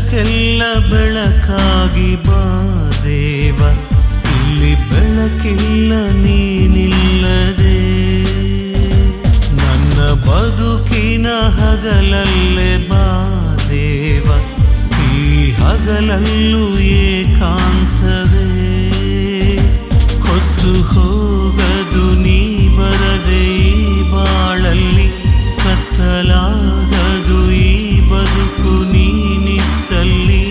ಜಗಕ್ಕೆಲ್ಲ ಬೆಳಕಾಗಿ ಬಾ ದೇವ, ಇಲ್ಲಿ ಬೆಳಕಿಲ್ಲ ನೀನಿಲ್ಲದೆ. ನನ್ನ ಬದುಕಿನ ಹಗಲಲ್ಲೇ ಬಾ ದೇವ, ಈ ಹಗಲಲ್ಲೂ ಏಕಾಂತವೇ. ಹೊತ್ತು ಹೋಗದು ನೀ ಬರದೆ ಈ ಬಾಳಲ್ಲಿ, ಕತ್ತಲಾಗದು ಈ ಬದುಕು ನೀನಿತ್ತಲ್ಲಿ.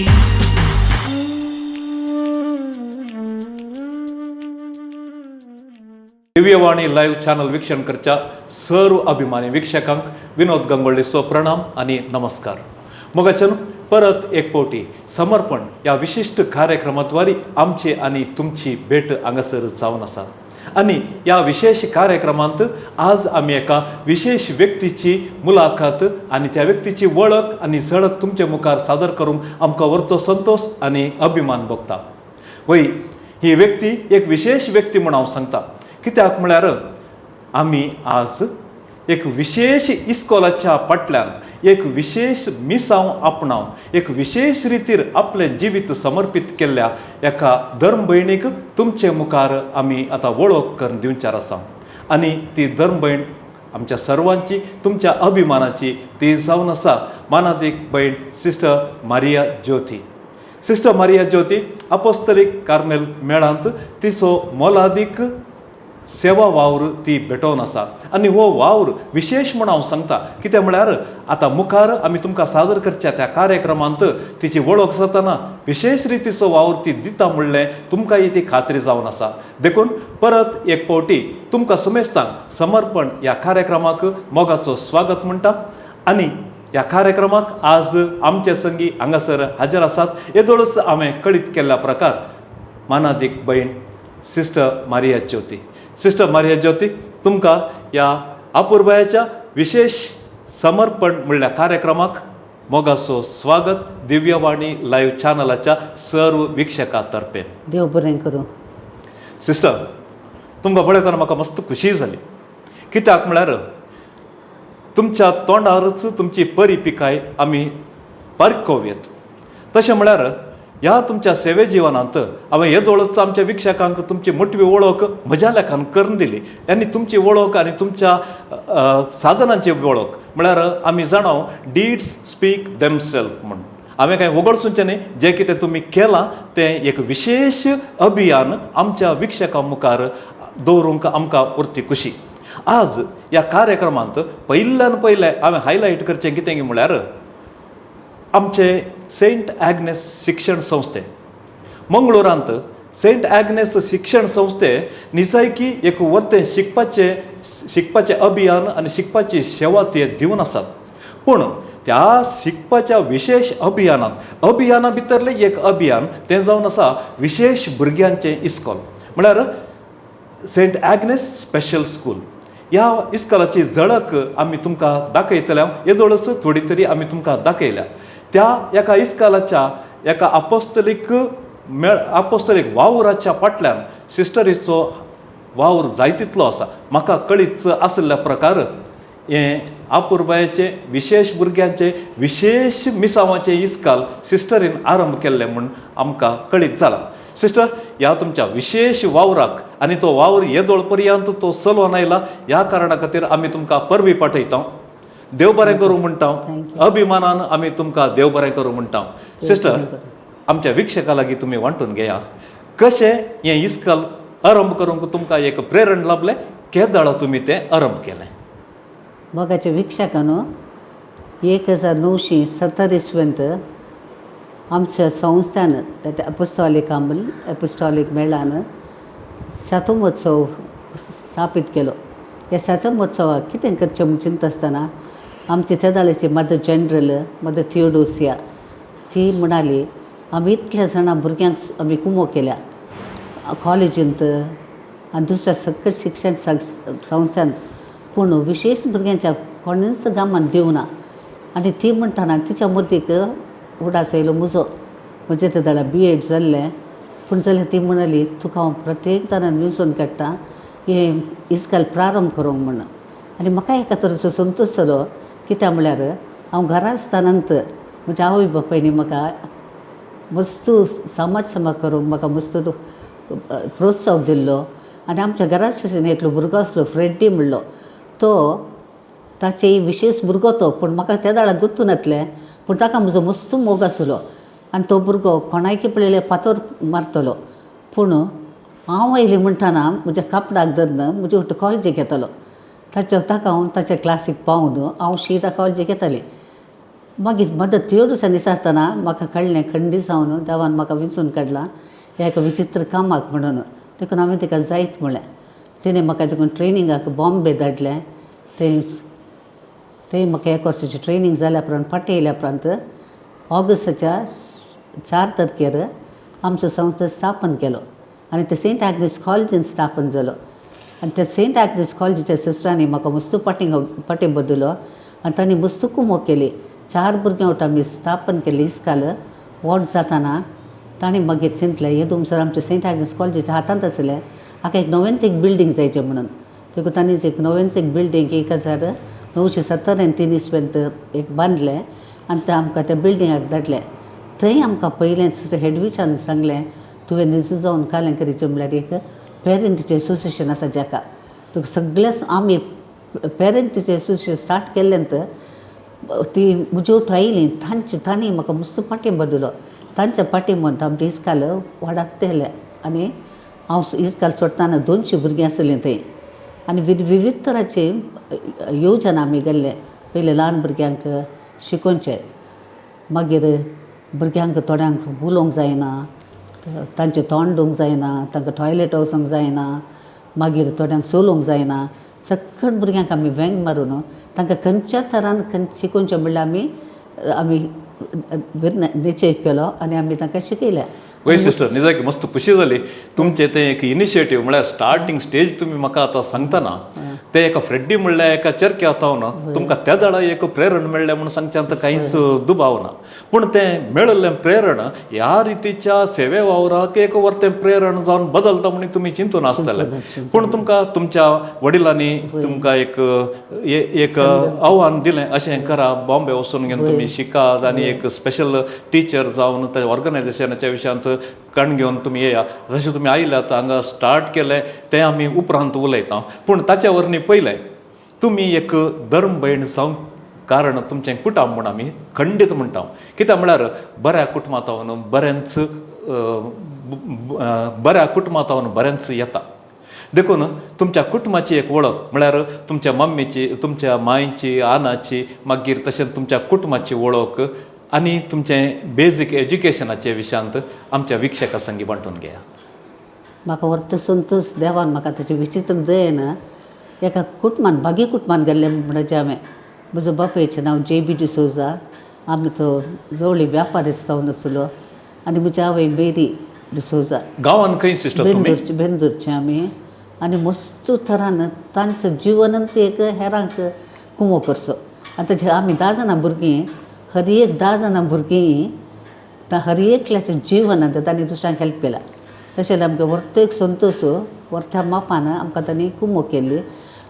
दिव्यवाणी लाईव्ह चॅनल वीक्षण करच्या सर्व अभिमानी वीक्षकांक विनोद गंगोळ्ळीचो प्रणाम आणि नमस्कार. मोगाच्यान परत एक फावटी समर्पण ह्या विशिश्ट कार्यक्रमाद्वारे आमची आनी तुमची भेट हांगासर जावन आसा. आनी ह्या विशेष कार्यक्रमांत आज आमी एका विशेष व्यक्तीची मुलाखत आनी त्या व्यक्तीची वळख आनी झळक तुमचे मुखार सादर करूंक आमकां व्हरचो संतोश आनी अभिमान भोगता. वय ही व्यक्ती एक विशेष व्यक्ती म्हूण हांव सांगता, कित्याक म्हळ्यार आमी आज एक विशेष इस्कोलाच्या फाटल्यान एक विशेष मिसांव आपणावन एक विशेष रितीर आपलें जिवीत समर्पीत केल्ल्या एका धर्म भयणीक तुमचे मुखार आमी आतां वळख करून दिवचार आसा. आनी ती धर्म भयण आमच्या सर्वांची तुमच्या अभिमानाची ती जावन आसा मानादीक भयण sister Maria Jyoti. Sister Maria Jyoti Apostolic Carmel मेळांत तिचो मोलादीक सेवा वावर ती भेटोवन आसा. आनी हो वावर विशेष म्हूण हांव सांगता, कितें म्हळ्यार आतां मुखार आमी तुमकां सादर करच्या त्या कार्यक्रमांत तिची वळख जातना विशेष रितीचो वावर ती दिता म्हणलें तुमकां ती खात्री जावन आसा. देखून परत एक फावटी तुमकां समेस्तांक समर्पण ह्या कार्यक्रमाक मोगाचो स्वागत म्हणटा. आनी ह्या कार्यक्रमाक आज आमचे संगी हांगासर हाजीर आसात येदोळच हांवें कळीत केल्ल्या प्रकार मानादीक भयण sister Maria Jyoti. Sister Maria Jyoti, तुमकां ह्या अपुरबायेच्या विशेष समर्पण म्हणल्या कार्यक्रमाक मोगाचो स्वागत दिव्यवाणी लायव्ह चॅनलाच्या सर्व वीक्षकां तर्फे. देव बरें करूं. सिस्टर, तुमकां पळयतना म्हाका मस्त खुशी जाली, कित्याक म्हळ्यार तुमच्या तोंडारच तुमची परिपिकाय आमी पारखोवयेत. तशें म्हळ्यार ह्या तुमच्या सेवे जिवनांत हांवें येदोळच आमच्या वीक्षकांक तुमची मोटवी वळख म्हज्या लेखान करून दिली आनी तुमची वळख आनी तुमच्या साधनांची वळख म्हळ्यार आमी जाणाव डीड्स स्पीक देमसेल्फ म्हूण. हांवें कांय वगळसुचें न्ही, जें कितें तुमी केलां तें एक विशेश अभियान आमच्या वीक्षकां मुखार दवरूंक आमकां उरती खुशी. आज ह्या कार्यक्रमांत पयल्यान पयलें हांवें हायलायट करचें कितें म्हळ्यार आमचे सेंट एग्नेस शिक्षण संस्थे मंगळुरांत सेंट एग्नेस शिक्षण संस्थे निजायकी एक वर्तें शिकपाचें अभियान आनी शिकपाची सेवा ते दिवन आसात. पूण त्या शिकपाच्या विशेष अभियानांत अभियाना भितरलें एक अभियान तें जावन आसा विशेष भुरग्यांचें इस्कोल म्हळ्यार सेंट एग्नेस स्पेशल स्कूल. ह्या इस्कोलाची झळक आमी तुमकां दाखयतल्या, येदोळच थोडी तरी आमी तुमकां दाखयल्या. त्या एका इस्कोलाच्या एका आपोस्तलीक मेळ आपोस्तलीक वावराच्या फाटल्यान सिस्टरीचो वावर जाय तितलो आसा. म्हाका कळीत आशिल्ल्या प्रकार हें अपुरबायेचें विशेष भुरग्यांचें विशेष मिसांवाचें इस्काल सिस्टरीन आरंभ केल्लें म्हूण आमकां कळीत जालां. सिस्टर, ह्या तुमच्या विशेष वावराक आनी तो वावर येदोळ पर्यंत तो चलोवन आयला ह्या कारणा खातीर आमी तुमकां परबी पाठयता, देव बरें करूं म्हणटा, अभिमानान आमी तुमकां देव बरें करूं म्हणटा. सिस्टर, आमच्या वीक्षकां लागीं तुमी वांटून घेया कशें हें इस्काल आरंभ करूंक तुमकां एक प्रेरण लाभलें, केदाळा तुमी तें आरंभ केलें? मोगाच्या वीक्षकांनो, 1970 इसवेंत आमच्या संस्थान एपिस्टॉलिक आमल एपिस्टॉलिक मेळान शतमहोत्सव स्थापीत केलो. ह्या शतमहोत्सवाक कितें करचें म्हूण चिंतता आसतना आमची त्या दाळेची मदर जनरल मदर थियोडोसिया ती म्हणाली, आमी इतल्या जाणां भुरग्यांक आमी कुमो केल्या कॉलेजींत आनी दुसऱ्या सगळ्या शिक्षण संस्थान, पूण विशेष भुरग्यांच्या कोणूच गामान दिवना. आनी ती म्हणटाना तिच्या मदीक उडास येयलो म्हजो, म्हजें ते जाल्यार बी एड जाल्लें, पूण जाल्यार ती म्हणाली तुका हांव प्रत्येक तरान विंचून काडटा हें इस्काल प्रारंभ करूंक म्हण. आनी म्हाका एका तरेचो संतोश जालो, कित्याक म्हळ्यार हांव घरा आसतनांत म्हज्या आवय बापायनी म्हाका मस्तू समाज सेवा करूंक म्हाका मस्त प्रोत्साहन दिल्लो. आनी आमच्या घरा शेजारी एकलो भुरगो आसलो फ्रेड्डी म्हणलो, तो ताचे विशेश भुरगो तो, पूण म्हाका त्या वेळार गुत्तू नासलें, पूण ताका म्हजो मस्त मोग आसलो. आनी तो भुरगो कोणायकी पळयल्यार फातर मारतलो, पूण हांव आयलें म्हणटना म्हज्या कापडाक धरून म्हजे वटेन कॉलेजीक येतालो. ताच्या ताका हांव ताच्या क्लासीक पावून हांव शीदा कॉलेजीक येतालें. मागीर मदत त्यो दिसांनी आसतना म्हाका कळ्ळें खंडीत जावन देवान म्हाका विंचून काडलां ह्या एका विचित्र कामाक म्हणून. देखून हांवें तिका जायत म्हळें. तिणें म्हाका देखून ट्रेनिंगाक बॉम्बे धाडलें. थंय थंय म्हाका एक वर्साची ट्रेनींग जाल्या उपरांत फाटीं येयल्या उपरांत ऑगस्टाच्या 4 तारखेर आमचो संस्था स्थापन केलो आनी ते सेंट आग्नेस कॉलेजीन स्थापन जालो. आनी त्या सेंट आग्नेस कॉलेजीच्या सिस्टरांनी म्हाका मस्तू पाटिंबो दिलो आनी तांणी मस्तू कुमोक केली. 4 भुरग्यां वट आमी स्थापन केली इस्काल वोट जाताना तांणी मागीर चिंतलें हे तुमसर आमच्या सेंट आग्नेस कॉलेजीच्या हातांत आसलें, हाका एक नवेंच एक बिल्डींग जायचें म्हणून. देखून तांणी एक नवेंच एक बिल्डींग 1973 इसवेंत एक बांदलें आनी तें आमकां त्या बिल्डिंगाक धाडलें. थंय आमकां पयलेंच हेडविचान सांगलें तुवें निज जावन कालेंकरीचें म्हणल्यार एक पेरंट टिचर एसोसिएशन आसा जाका तुका सगळेच आमी पेरंट टिचर एसोसिएशन स्टार्ट केल्लें ती म्हजी वट आयली तांची तांणी म्हाका मस्त पाटिंबो दिलो. तांच्या पाटिंबोन आमचें इस्काल वाडत येयलें आनी हांव इस्काल सोडटना 200 भुरगीं आसलीं थंय. आनी विविध तरांची योजना आमी गेल्ले. पयलें ल्हान भुरग्यांक शिकोवचें, मागीर भुरग्यांक थोड्यांक उलोवंक जायना, तांचें तोंड धुवंक जायना, तांकां टॉयलेट वचूंक जायना, मागीर थोड्यांक चलोवंक जायना. सकट भुरग्यांक आमी वेंग मारून तांकां खंयच्या तरान खंय शिकोवचें म्हणल्यार आमी आमी निश्चय केलो आनी आमी तांकां शिकयलें. वय सिस्टर, निजाकी मस्त खुशी जाली तुमचें तें एक इनिशिएटीव म्हणल्यार स्टार्टींग स्टेज तुमी म्हाका आतां सांगतना ते एका फ्रेड्डी म्हणल्यार एका चरख्या जावन तुमकां त्या दाडा एक प्रेरण मेळ्ळें म्हूण सांगच्यांत कांयच दुबाव ना. पूण तें मेळिल्लें प्रेरण ह्या रितीच्या सेवे वावराक एक वर तें प्रेरण जावन बदलता म्हूण तुमी चिंतून आसतले. पूण तुमकां तुमच्या वडिलांनी तुमकां एक एक आव्हान दिलें अशें करा, बॉम्बे वचून घेवन तुमी शिकात आनी एक स्पेशल टिचर जावन त्या ऑर्गनायझेशनाच्या विशयांत कण घेवन तुमी येया. जशें तुमी आयल्यात हांगा स्टार्ट केलें तें आमी उपरांत उलयता, पूण ताच्या वरवीं पयलें तुमी एक धर्म भयण जावंक कारण तुमचें कुटुंब म्हूण आमी खंडीत म्हणटा. कित्याक म्हळ्यार बऱ्या कुटुंबांत बरेंच बऱ्या कुटुंबांत बरेंच येता. देखून तुमच्या कुटुंबाची एक वळख म्हळ्यार तुमच्या मम्मीची, तुमच्या मांयची, आनाची, मागीर तशेंच तुमच्या कुटुंबाची वळख आनी तुमचें बेजीक एज्युकेशनाचे विशयांत आमच्या विक्षका संगी वांटून घेया. म्हाका वर्त संतोश देवान म्हाका ताचे विचित्र दयेन एका कुटुंबान भागी कुटुंबान गेल्लें म्हणचे हांवें. म्हजो बापायचें नांव जे बी डिसोजा, आमी तो जवळी व्यापारी जावन आसलो आनी म्हजी आवय मेरी डिसोजा. गांवान खंय सिस्टर? बेंदूरचे, बेंदूरचे आमी. आनी मस्त तरान तांचो जिवनंत एक हेरांक कुमो करचो. आनी ताचे आमी 10 जाणां भुरगीं, हर एक 10 जाणां भुरगीं हर एकल्याच्या जिवनांत तांणी दुसऱ्यांक हेल्प केला. तशें आमकां वर्तो एक संतोश वर्त्या मापान आमकां तांणी कुमो केल्ली.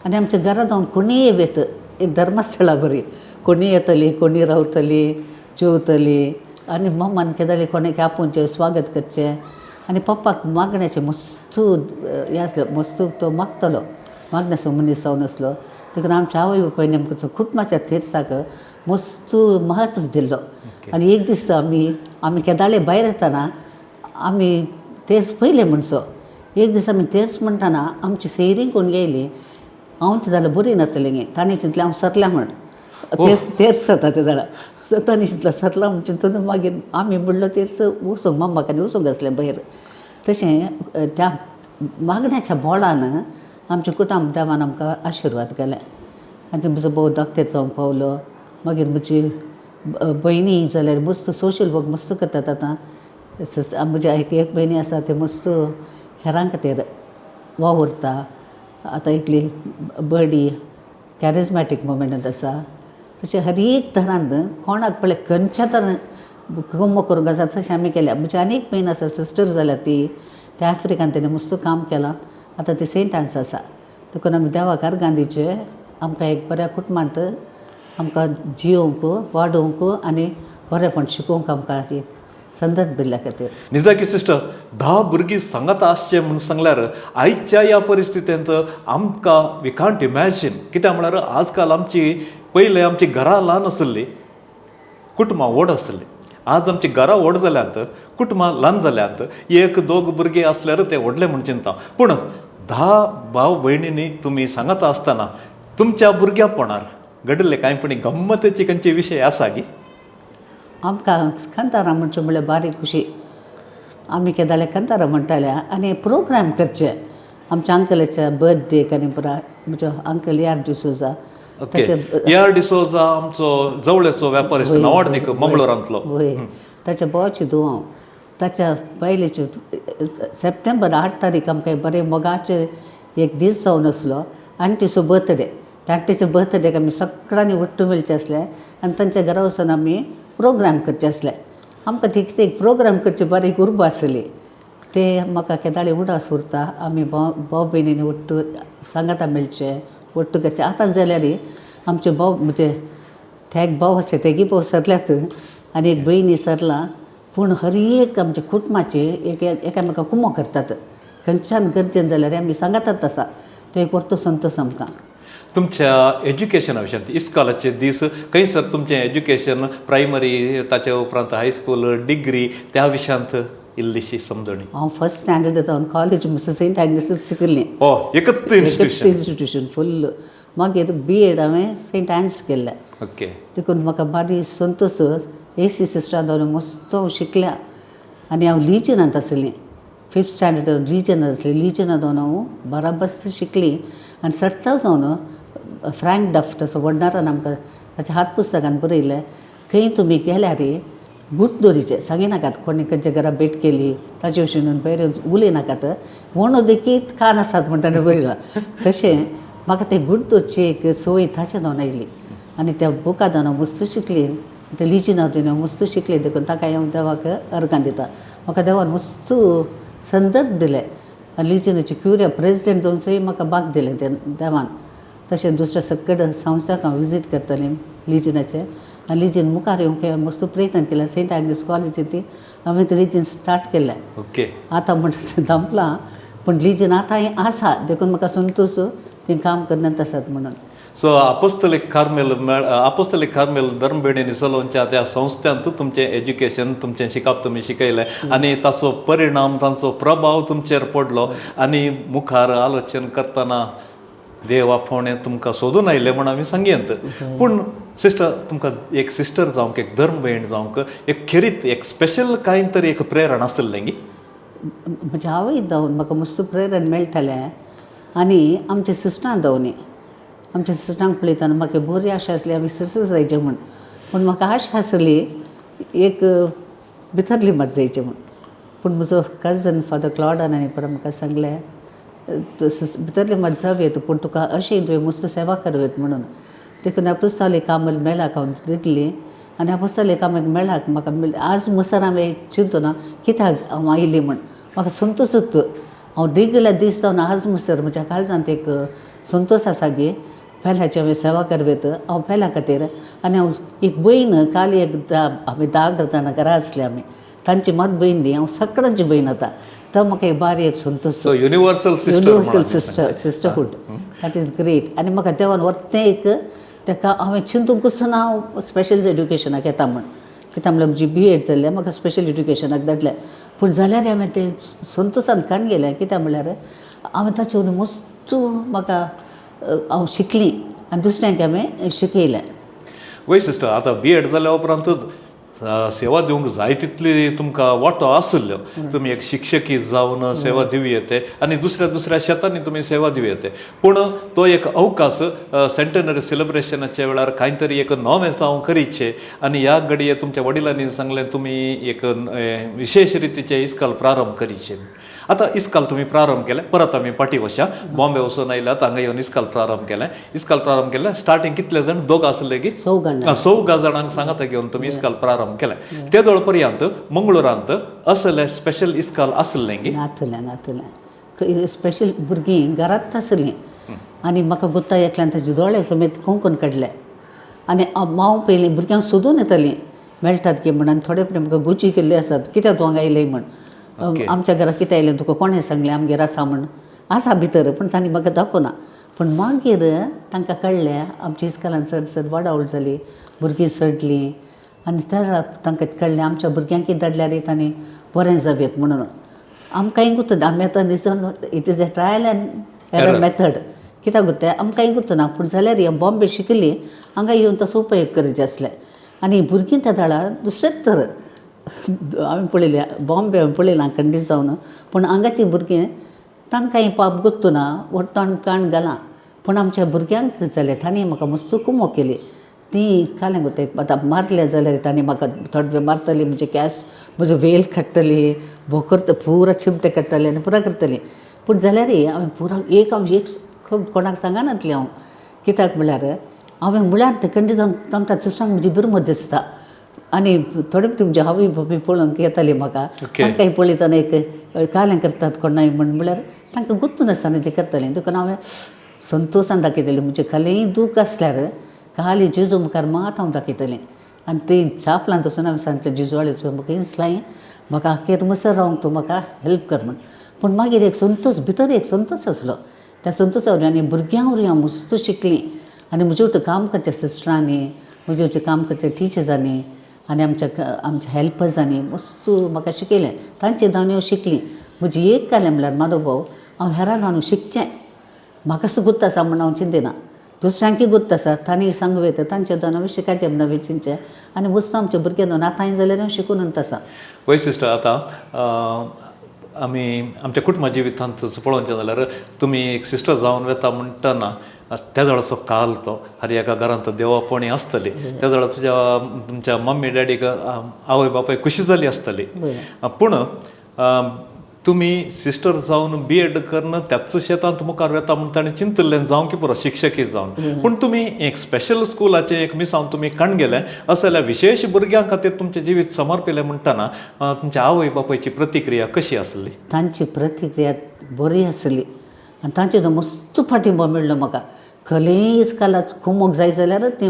आनी आमच्या घरांत जावन कोणीय येत एक धर्मस्थळा बरी, कोणी येतली, कोणी रावतली, जेवतली आनी मम्मान केदाली कोणाक आपोवचें, स्वागत करचें. आनी पप्पाक मागण्याचें मस्तू हें आसलें, मस्तू तो मागतलो, मागण्याचो मनीस जावन आसलो. देखून आमच्या आवय बापायन आमकां कुटुंबाच्या तेर्साक मस्तू म्हत्व दिल्लो. आनी एक दीस आमी आमी केदाळे भायर येतना आमी तेर्स पयलें म्हणचो. एक दीस आमी तेर्स म्हणटना आमची सैरीं कोण येयली, हांव ते जाल्यार बरी नातलें गे, तांणी चिंतलें हांव सरलां म्हण. तेर्स तेर्स जाता ते जाल्यार सो तांणी चिंतलें सरलां म्हण चिंतून मागीर आमी म्हणलो तेर्स वचूंक मम्माक आनी वचूंक आसलें भायर. तशें त्या मागण्याच्या बोळान आमच्या कुटुंब देवान आमकां आशिर्वाद केले. आनी म्हजो भाव डॉक्टर जावंक पावलो. मागीर म्हजी भयणी जाल्यार मस्त सोशल वर्क मस्त करतात आतां. सिस्टर म्हजी एक एक भयणी आसा ते मस्त हेरां खातीर वावुरता. आतां एकली बडी कॅरिजमॅटीक मुवमेंटांत आसा. तशें हर एक तरान कोणाक पळय खंयच्या तरान कुमो करूंक आसा तशें आमी केल्या. म्हजी आनी एक भयण आसा, सिस्टर जाल्या ती, त्या आफ्रिकान तेणें मस्त काम केलां. आतां ती सेंट आन्स आसा. देखून आमी देवाक गांधीचे आमकां एक बऱ्या कुटुंबांत आमकां जियोवंक, वाडोवंक आनी बरेंपण शिकोवंक आमकां एक संदर्भ दिल्ल्या खातीर. निजाकी सिस्टर 10 भुरगीं सांगात आसचें म्हूण सांगल्यार आयच्या ह्या परिस्थितींत आमकां we can't imagine. कित्याक म्हळ्यार आजकाल आमची पयलें आमची घरां ल्हान आसली, कुटुंबां व्हड आसलीं. आज आमची घरां व्हड जाल्यांत, कुटुंबां ल्हान जाल्यांत. एक दोग भुरगीं आसल्यार ते व्हडले म्हूण चिंता. पूण 10 भाव भयणींनी तुमी सांगता आसतना तुमच्या भुरग्यापणार घडिल्ले कांय पण गम्मतेची खंयचे विशय आसा गी? आमकां कांतारां म्हणचे म्हणल्यार बारीक खुशी. आमी केदाळे कांतारां म्हणटाले आनी प्रोग्राम करचे आमच्या अंकलाच्या बर्थडेक आनी पुरा. म्हजो uncle AR. D'Souza. AR. D'Souza आमचो जवळचो व्यापारी नावाडनीक मंगळूरांतलो. वय, ताच्या भावाची धूव हांव. ताच्या पयलींचे सप्टेंबर 8 तारीख आमकां बरें मोगाचे एक दीस जावन आसलो. आण्टीचो बर्थडे. त्या आण्टीच्या बर्थडेक आमी सगळ्यांनी ಒಟ್ಟು मेळचे आसले आनी तांच्या घरा वचून आमी प्रोग्राम करचे आसले. आमकां ती कितें एक प्रोग्राम करची बारीक उर्बा आसली. ते म्हाका केदाळे उडास उरता. आमी भाव भाव भयणींनी ಒಟ್ಟು सांगाता मेळचे, ಒಟ್ಟು करचे. आतां जाल्यार आमचे भाव म्हणजे ते भाव आसले तेगी भाव सरल्यात आनी एक भयणी सरलां. पूण हर एक आमच्या कुटुंबाची एक एकामेका कुमो करतात. खंयच्यान गरजेन जाल्यार आमी सांगातात आसा. तो एक व्हडलो संतोश आमकां. तुमच्या एज्युकेशना विशयांत इस्कॉलाचे दीस खंयसर तुमचें एज्युकेशन प्रायमरी ताचे उपरांत हायस्कूल डिग्री त्या विशयांत इल्लीशी समजणी. हांव फर्स्ट स्टँडर्ड जावन कॉलेज मुसो सेंट आग्नेसूच शिकिल्लें. ओ एकच इन्स्टिट्यूशन. Institution full. मागीर बी एड हांवें सेंट एन्स केल्लें. ओके. देखून म्हाका बारी संतोश. ए सी सिस्टरान जावन मस्त हांव शिकल्या आनी हांव लिजनांत आसलें. फिफ्थ स्टँडर्ड लिजनांत आसलें. लिजनांत जावन हांव बराबस्त शिकली आनी सर्त जावन फ्रँक डफ तसो वडनारान आमकां ताच्या हात पुस्तकान बरयलें खंय तुमी गेल्यार गूट दोरीचे सांगिनाकात कोणी खंयच्या घरा भेट केली ताचे वशीन भायर उलयनाकात म्हणून देखीत कान आसात म्हण ताणें बरयलां. तशें म्हाका ते गूट दवरची एक संवय ताचे जावन आयली आनी त्या बुका जावन हांव मस्त शिकली. ते लिजिना हांव मस्त शिकलें. देखून ताका हांव देवाक अर्गां दिता. म्हाका देवान मस्त संदर्भ दिले. लिजिनाची क्युरिया प्रेजिडेंट जावन म्हाका बाग दिलें ते देवान. तशें दुसऱ्या सगळे संस्थाक हांव विजीट करतालें लिजिनाचें आनी लिजीन मुखार येवंक हांवें मस्त प्रयत्न केले. सेंट आग्नेस कॉलेजीन ती हांवें ते लिजीन स्टार्ट केलें. ओके. आतां म्हणटा तें धांपलां पूण लिजीन आतां आसा देखून म्हाका संतोश तें काम करण्यात आसात म्हणून. सो अपोस्तलीक कार्मेल अपोस्तलीक कार्मेल धर्मभेणींनी चलोवच्या त्या संस्थांत तुमचें एज्युकेशन तुमचें शिकप तुमी शिकयलें आनी ताचो परिणाम तांचो प्रभाव तुमचेर पडलो आनी मुखार आलोचन करतना देव आपोवणें तुमकां सोदून आयलें म्हूण आमी सांगयत. पूण सिस्टर तुमकां एक सिस्टर जावंक एक धर्म भयण जावंक एक खेरीत एक स्पेशल कांय तरी एक प्रेरणा आसलें गी? म्हज्या आवय जावन म्हाका मस्त प्रेरण मेळटालें आनी आमच्या सिस्टरां जावन आमच्या सिस्टरांक पळयतना म्हाका बरी आशा आसली आमी सिस्टर जायचें म्हूण. पूण म्हाका आशा आसली एक भितरली मत जायचें म्हूण. पूण म्हजो कजन फादर क्लॉडान आनी परत म्हाका सांगलें भितरली मत जावं पूण तुका अशें तुवें मस्त सेवा करवेत म्हणून. देखून अपुस्ताली कामल मेळाक हांव रिगली आनी अपुस्ताली कामाक मेळाक म्हाका आज मुसर हांवें चिंतना कित्याक हांव आयली म्हूण म्हाका संतोशूच. हांव रिगल्या दीस जावन आज मुसर म्हज्या काळजांत एक संतोश आसा की पेल्याची हांवें सेवा करवेत हांव पेल्या खातीर. आनी हांव एक भयण काल एक आमी 10 जाणां घरा आसले आमी तांची मात भयण न्ही हांव सगळ्यांची भयण आतां. तो म्हाका एक बारी एक Santosh. Universal universal sister sisterhood that is great. आनी म्हाका देवान व्हरतें एक ताका हांवें चिंतूंकच ना हांव स्पेशल एड्युकेशनाक येता म्हूण. कित्याक म्हणल्यार म्हजी बी एड जाल्लें म्हाका स्पेशल एड्युकेशनाक धाडलें. पूण जाल्यार हांवें तें संतोशान काण गेलें. कित्याक म्हणल्यार हांवें ताचे वयल्यान मस्त म्हाका हांव शिकली आनी दुसऱ्यांक हांवें शिकयलें. वय सिस्टर आतां बी एड जाल्या उपरांत सेवा दिवंक जाय तितली तुमकां वांटो आसल्यो. तुमी एक शिक्षकी जावन सेवा दिवं येते आनी दुसऱ्या दुसऱ्या शेतांनी तुमी सेवा दिवं येते. पूण तो एक अवकाश सेंटेनरी सेलिब्रेशनाच्या वेळार कांय तरी एक नवें जावं करीचें आनी ह्या घडये तुमच्या वडिलांनी सांगलें तुमी एक विशेश रितीचें इस्काल प्रारंभ करीचें. आतां इस्काल तुमी प्रारंभ केलें परत आमी पाटी वशा बॉम्बे वचून आयल्यात हांगा येवन इस्काल प्रारंभ केलें. इस्काल प्रारंभ केलें स्टार्टींग कितले जाण दोग आसले की 4 जाणांक सांगाता घेवन तुमी इस्काल प्रारंभ केलें. ते दोळ पर्यंत मंगळुरांत असले स्पेशल इस्काल आसलें गी? नातलें नातलें स्पेशल भुरगीं घरांत आसलीं आनी म्हाका गुत्ता एकल्यान ताजे दोळे समेत कुंकून काडले आनी हांव पयलीं भुरग्यांक सोदून येतालीं. मेळटात की म्हण. आनी थोडे फावटी म्हाका गुजी केल्ली आसात, कित्याक तूं हांगा येयलें म्हण, आमच्या घराक कित्याक येयलें, तुका कोणें सांगलें आमगेर आसा म्हण. आसा भितर पूण तांणी म्हाका दाखोवना. पूण मागीर तांकां कळ्ळें आमच्या इस्कोलान चड चड वाडावळ जाली, भुरगीं चडलीं आनी त्या तांकां कळ्ळें आमच्या भुरग्यांकय धाडल्यार तांणी बरें जावयेत म्हणून. आमकांय गुत्त आमी आतां निजून it is a trial and error method कित्याक गुत्ते आमकांय गुत्त ना. पूण जाल्यार बॉम्बे शिकली हांगा येवन तसो उपयोग करचे आसले. आनी भुरगीं त्या दळा दुसरेच तर हांवें पळयलें बॉम्बे हांवें पळयलां खंडीत जावन, पूण हांगाचीं भुरगीं तांकां पाप गुत्तू ना, वट्टान काण घालां. पूण आमच्या भुरग्यांक जालें तांणी म्हाका मस्त कुमो केली. ती कालें गो आतां मारलें जाल्यार तांणी म्हाका थोडे मारतली, म्हजे कॅश म्हजो वेल काडटली, बोकर पुरा चिमटे काडटले आनी पुरा करतली. पूण जाल्यार हांवें पुरा एक हांव एक खूब कोणाक सांगनातलें हांव, कित्याक म्हणल्यार हांवें म्हळ्यार ते खंडी जावन आमच्या सिस्टरांक म्हजी बिरमत दिसता आनी थोडे तुमचे हांवूय बी पळोवंक येताली म्हाका, तांकांय पळयतना एक कालें करतात कोणाय म्हण म्हणल्यार तांकां गुत्त नासतना तें करतालें. देखून हांवें संतोशान दाखयतलें म्हजें खालीय दूख आसल्यार खाली जेजू मुखार मात हांव दाखयतलें. आनी ती छापलां तसून हांवें सांगचें जेजू आळे तुवें म्हाका इन्सलाय म्हाका आखेर मुसर रावंक तूं म्हाका हेल्प कर म्हण. पूण मागीर एक संतोश भितर एक संतोश आसलो, त्या संतोशा वरवीं आनी भुरग्यां वरवीं हांव मस्त शिकलीं. आनी म्हजे वटेन काम करच्या सिस्टरांनी, म्हजे वटेन काम करच्या टिचर्सांनी आनी आमच्या आमच्या हेल्पर्सांनी मस्त म्हाका शिकयलें, तांचे धांवन हांव शिकलीं. म्हजी एक कालें म्हणल्यार म्हाजो भाव हांव हेरां धांवन शिकचें, म्हाका सुद्दां गुत्त आसा म्हण हांव चिंतिना, दुसऱ्यांकय गुत्त आसा तांणी सांगू येता, तांचे धांवन हांवें शिकाचें म्हण हांवें चिंतचें. आनी वस्तू आमच्या भुरग्यां धांवन आतांय जाल्यार हांव शिकून आसा. वय सिस्टर, आतां आमी आमच्या कुटुंबा जिवितांत पळोवचें जाल्यार तुमी एक सिस्टर जावन वता म्हणटना त्या वेळाचो काल तो हर एका घरांत देवापणी आसतली, त्या वेळार तुज्या तुमच्या मम्मी डॅडीक आवय बापाय खुशी जाली आसतली. पूण तुमी सिस्टर जावन बी एड करून त्याच शेतांत मुखार वता म्हूण ताणें चिंतिल्लें जावं की पुरो शिक्षकी जावन, पूण तुमी एक स्पेशल स्कुलाचें एक मिसांव तुमी काण गेलें अशें जाल्यार विशेश भुरग्यां खातीर तुमचें जिवीत समर्पिलें म्हणटना तुमच्या आवय बापायची प्रतिक्रिया कशी आसली? तांची प्रतिक्रिया बरी आसली आनी तांचे तो मस्त फाटिंबो मेळ्ळो म्हाका. खंयय इस्कोलाक कुमोक जाय जाल्यार ती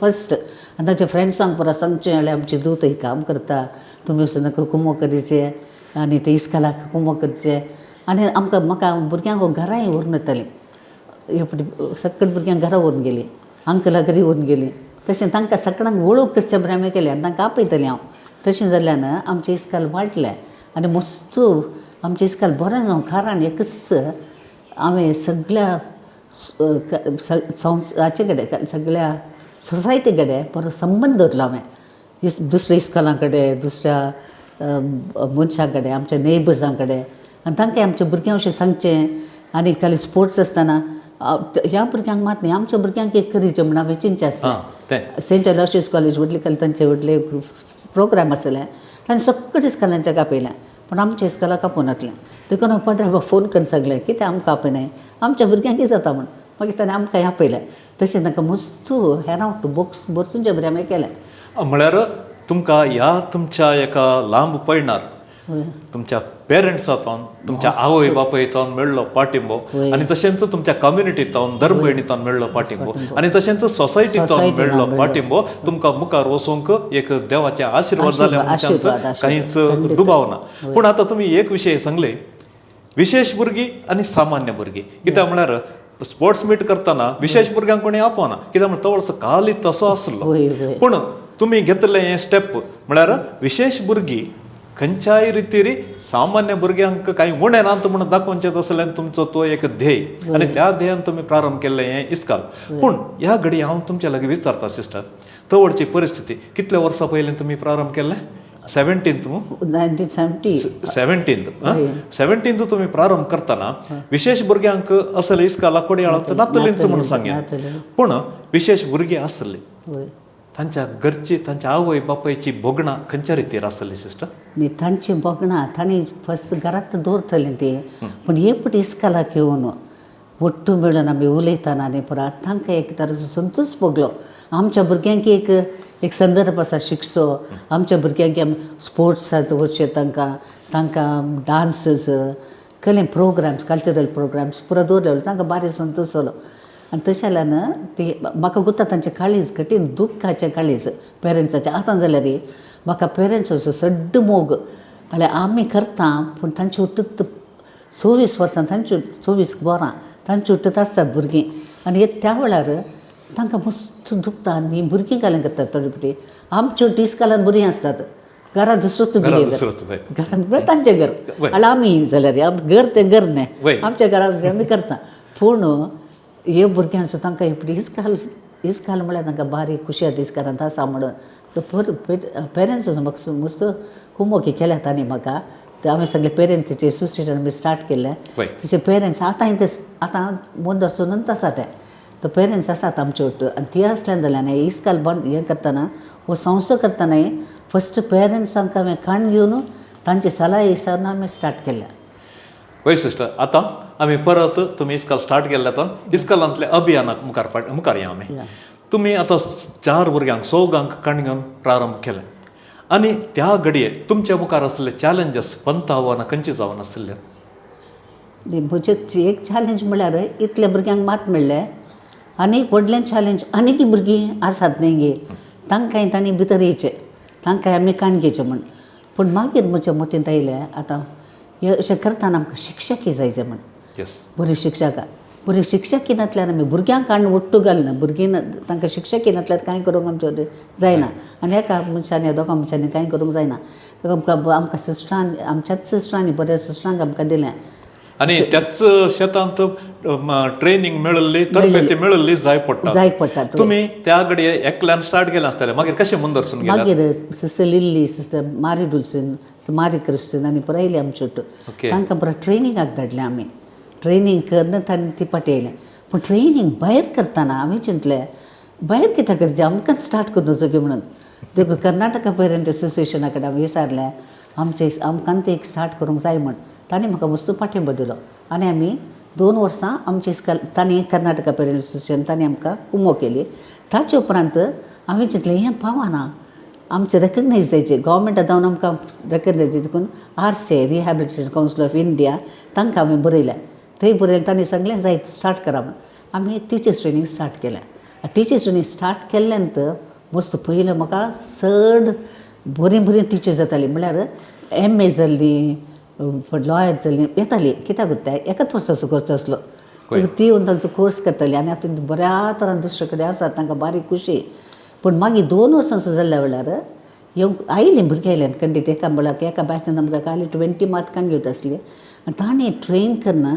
फस्ट आनी तांच्या फ्रेंड्सांक पुरा सांगचें जाल्यार आमची दूत ही काम करता, तुमी वचून नाका कुमो करीचे आनी ते इस्कोलाक कुमो करचे. आनी आमकां म्हाका भुरग्यांक घराय व्हरून येतालीं, हे फावटी सगळीं भुरग्यांक घरा व्हरून गेलीं, अंकला घरी व्हरून गेलीं. तशें तांकां सगळ्यांक वळख करचें बरें आमी केलें आनी तांकां आपयतलें हांव. तशें जाल्ल्यान आमचें इस्कोल वाडलें आनी मस्त आमचें इस्कोल बरें जावं कारण एकच हांवें सगळ्या हाचे कडेन सगळ्या सोसायटी कडेन बरो संबंद दवरलो हांवें, दुसऱ्या इस्कोलां कडेन, दुसऱ्या मनशां कडेन, आमच्या नेबर्सां कडेन. आनी तांकां आमच्या भुरग्यां विशीं सांगचें. आनी खाली स्पोर्ट्स आसतना ह्या भुरग्यांक मात न्ही आमच्या भुरग्यांक एक करीचें म्हण हांवें चिंतचें आसलें. सेंट एलॉशियस कॉलेज व्हडली खाली तांचे व्हडले प्रोग्राम आसले, तांणी सगळे इस्कोलांच्या आपयलें पूण आमच्या इस्कोलाक आपोवनातलें. देखून हांव पदराक फोन करून सांगलें कितें आमकां आपयनाय, आमच्या भुरग्यांकय जाता म्हण. मागीर ताणें आमकां आपयलें. तशें तांकां मस्त हेरां बुक्स बरसूनचें बरें आमी केलें. म्हळ्यार तुमकां ह्या तुमच्या एका लांब पयणार तुमच्या पेरंट्सांतून, तुमच्या आवय बापायतून मेळ्ळो पाठिंबो आनी तशेंच तुमच्या कम्युनिटींतून, धर्म भयणींतून मेळ्ळो पाठिंबो आनी तशेंच सोसायटींतून मेळ्ळो पाठिंबो तुमकां मुखार वचूंक एक देवाचे आशिर्वाद जाले म्हणच्यान कांयच दुबाव ना. पूण आतां तुमी एक विशय सांगले, विशेश भुरगीं आनी सामान्य भुरगीं. कित्याक म्हळ्यार स्पोर्ट्स मीट करतना विशेश भुरग्यांक कोणी आपोवना, कित्याक म्हळ्यार तवळचो काल तसो आसलो. पूण तुमी घेतलें हें स्टेप म्हळ्यार विशेश भुरगीं खंयच्याय रितीर सामान्य भुरग्यांक कांय उणें ना म्हूण दाखोवचें आसलें तुमचो तो एक ध्येय आनी त्या ध्येयान तुमी प्रारंभ केल्लें हें इस्काल. पूण ह्या घडी हांव तुमच्या लागीं विचारता सिस्टर, तवळची परिस्थिती कितल्या वर्सां पयलीं तुमी प्रारंभ केल्लें? 17th 17th तुमी प्रारंभ करतना विशेश भुरग्यांक असले इस्काला कोडयाळांत नातलेंच म्हणून सांगया, पूण विशेश भुरगीं आसली तांच्या घरची, तांच्या आवय बापायची भोगणां खंयच्या रितीर आसली सिस्टर? न्ही तांची भोगणां तांणी फस्ट घरांत दवरतलीं ती, पूण हे पटी इस्कोलाक येवन ಒಟ್ಟು मेळून आमी उलयतना आनी पुरा तांकां एक तरेचो संतोश भोगलो. आमच्या भुरग्यांक एक एक संदर्भ आसा शिकचो, आमच्या भुरग्यांक आमी स्पोर्ट्सांत वचचें, तांकां तांकां डांसीस कसले प्रोग्राम्स कल्चरल प्रोग्राम्स पुरा दवरलेलो, तांकां बारीक संतोश जालो. आनी तशें जाल्यान ती म्हाका गुता तांचें काळीज कठीण दुख्खाचें काळीज पेरंट्साचें. आतां जाल्यार म्हाका पेरंट्साचो सड्ड मोग म्हळ्यार आमी करता पूण तांचे उट्टूच 24 वर्सां तांच्यो 24 वरां तांचे उट्टूच आसतात भुरगीं. आनी त्या वेळार तांकां मस्त दुखता आनी भुरगीं घालून करतात थोडे फावटी. आमच्यो इस्कोलान बरीं आसतात, घरांत दुसरोच बिहेवियर, घरांत तांचें घर आनी आमी जाल्यार घर तें घर न्हय, आमच्या घरांत आमी करता. पूण हे भुरग्यांचो तांकां इस्काल इस्काल म्हळ्यार तांकां बारीक खुशी जाता इस्कालांत आसा म्हणून. पेरंट्साचो म्हाका मस्त कुमोकी केल्या तांणी म्हाका. आमी सगळे पेरंट्साचे एसोसिएशन आमी स्टार्ट केल्लें. तशें पेरंट्स आतां ते आतां मुंदरसूनच आसा ते तो पेरंट्स आसात आमचे वट्ट. आनी ती आसल्यान जाल्यार इस्काल बंद हें करतना हो संस्था करतनाय फस्ट पेरंट्सांक हांवें काण घेवन तांचे सलाह विचारून आमी स्टार्ट केल्या. वय सिस्टर, आतां आमी परत तुमी इस्काल स्टार्ट केल्ले आतां इस्कालांतल्या अभियानाक मुखार मुखार या आमी. तुमी आतां 4 भुरग्यांक 4 काण घेवन प्रारंभ केलें आनी त्या घडये तुमच्या मुखार आसले चॅलेंजीस पंत आव्हानां खंयची जावन आसले? म्हजें एक चॅलेंज म्हळ्यार इतल्या भुरग्यांक मात मेळ्ळें आनी एक व्हडलें चॅलेंज आनीक भुरगीं आसात न्ही गे तांकांय तांणी भितर येयचें, तांकांय आमी काण घेवचें म्हूण. पूण मागीर म्हज्या मतींत आयलें आतां हें अशें करतना आमकां शिक्षकी जाय जाय म्हूण, बरी शिक्षकां. बरी शिक्षकी नासल्यार आमी भुरग्यांक काण ओट्टू घालना, भुरगीं तांकां शिक्षकी नासल्यार कांय करूंक आमचें जायना. आनी एका मनशांनी दोगां मनशांनी कांय करूंक जायना. आमकां आमकां सिस्टरान आमच्याच सिस्टरांनी बऱ्या सिस्टरांक आमकां दिलें. आनी त्याच शेतांत ट्रेनिंग मेळिल्ली, तरबेती मेळिल्ली जाय पडटा, जाय पडटा. तुमी त्या घडये एकल्यान स्टार्ट केलें आसतलें, मागीर कशें मुंदरसून गेले? मागीर sister Lily, sister Mary Dulcin, Mary Christine आनी पुराय आयली आमचे वट्टू. तांकां पुराय ट्रेनिंगाक धाडलें आमी. ट्रेनिंग करून तांणी ती फाटी आयलें. पूण ट्रेनिंग भायर करतना आमी चिंतलें भायर कित्याक करचें, आमकां स्टार्ट करून वचूंक म्हणून. देखून कर्नाटका पेरंट एसोसिएशना कडेन आमी विचारलें आमचें आमकां तें एक स्टार्ट करूंक जाय म्हूण. तांणी म्हाका मस्त पाठिंबो दिलो आनी आमी 2 वर्सां आमचे इस्काल तांणी कर्नाटका पेरंट एसोसिएशन तांणी आमकां कुमो केली. ताचे उपरांत आमी चिंतलें हें पावना, आमचें रेकग्नायज जायचें, गव्हर्मेंटा जावन आमकां रेकग्नायज जायचें. देखून RCI rehabilitation council of India तांकां हांवें बरयलें. थंय बरयलें तांणी सांगलें जाय स्टार्ट करा म्हूण. आमी टिचर्स ट्रेनींग स्टार्ट केलें. टिचर्स ट्रेनींग स्टार्ट केल्ल्यान मस्त पयलें म्हाका चड बरीं बरीं टिचर्स जातालीं, म्हळ्यार MA जाल्लीं, लॉयर जाल्लीं येतालीं. कित्याक उरता एकाच वर्साचो कोर्स आसलो, ती येवन तांचो कोर्स करताली आनी आतां बऱ्या तरान दुसरे कडेन आसात, तांकां बारीक खुशी. पूण मागीर 2 वर्सांचो जाल्ल्या वेळार येवंक आयलीं भुरगीं आयल्यान खंडीत एका म्हळ्यार एका बॅचान आमकां खाली 20 मार्कान घेवता आसली. आनी तांणी ट्रेन करना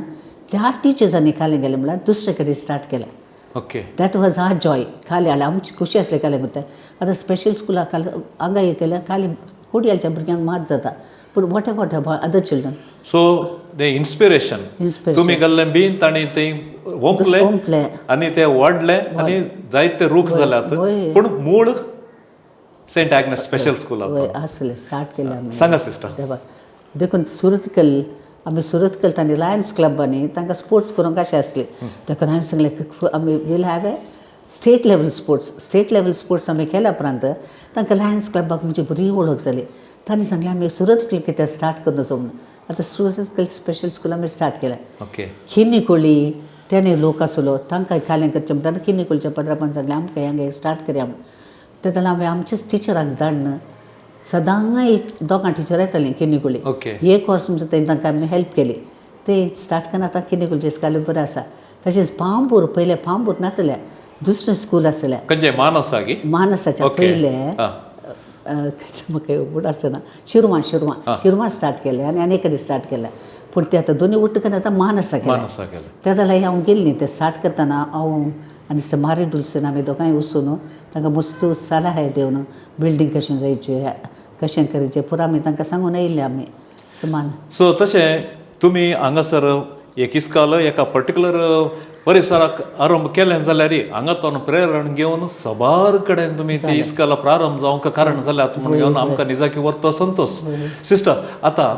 त्या टिचर्सांनी खाली गेलें म्हळ्यार दुसरे कडेन स्टार्ट केलें. Okay, that was our joy. खाली हाडलें आमची खुशी आसली खाली करता. आतां स्पेशल स्कुलाक खाली हांगा हे केल्यार खाली कोडियालच्या भुरग्यांक मात जाता, पूण what about other children? So ते इन्स्पिरेशन तुमी घाल्लें बी तांणी ते ओंपलें आनी ते वाडले आनी जायते रूख जाल्यात. पूण मूळ सेंट आग्नेस स्पेशल स्कूल आसलें स्टार्ट केलें आमी. सांगा सिस्टर. देखून सुरतकल आमी सुरतकल तांणी लायन्स क्लबांनी तांकां स्पोर्ट्स करूंक अशें आसलें. देखून हांवें सांगलें आमी we'll have a state level sports. State level sports आमी केल्या उपरांत तांकां लायन्स क्लबाक म्हणजे बरी वळख जाली. तांणी सांगलें आमी सुरतकल कित्याक स्टार्ट करून वचूंक म्हणून. आतां सुरतकल स्पेशल स्कूल आमी स्टार्ट केलें. ओके, किन्निकोळी तेणे लोक आसलो तांकां खालें करचें म्हणटा किन्निकोळच्या पदरापान सांगलें आमकां हांगा स्टार्ट करया म्हूण. ते जाल्यार आमी आमच्याच टिचरांक धाडून सदां एक दोगां टिचर येतालीं किन्निकोळी, एक वर्स म्हणजे तें तांकां आमी हेल्प केली. ते स्टार्ट करना आतां किन्निकोळचें इस्काल बरें आसा. तशेंच पांबूर पयलें पांबूर नातलें दुसरें स्कूल आसलें मानसागी, मानसाच्या पयलें म्हाका उड आसना शिरवां शिरवां शिरवां स्टार्ट केलें आनी आनी कडेन स्टार्ट केलें. पूण तें आतां दोनी उट्ट करून आतां मानसा केलें. त्या जाल्यार हांव गेल्ली तें स्टार्ट करतना हांव आनी मारी डुलसन आमी दोगांय वचून तांकां मस्त सलाह दिवन बिल्डींग कशें जायचें कशें करचें पुरा आमी तांकां सांगून आयिल्लें आमी मान. सो तशें तुमी हांगासर एक इस्काल एका पर्टिक्युलर परिसराक आरंभ केलें जाल्यार हांगा तो प्रेरण घेवन सबार कडेन तुमी ते इस्काला प्रारंभ जावंक कारण जाल्यात म्हूण घेवन आमकां निजाकी व्हरतो संतोश. सिस्टर, आतां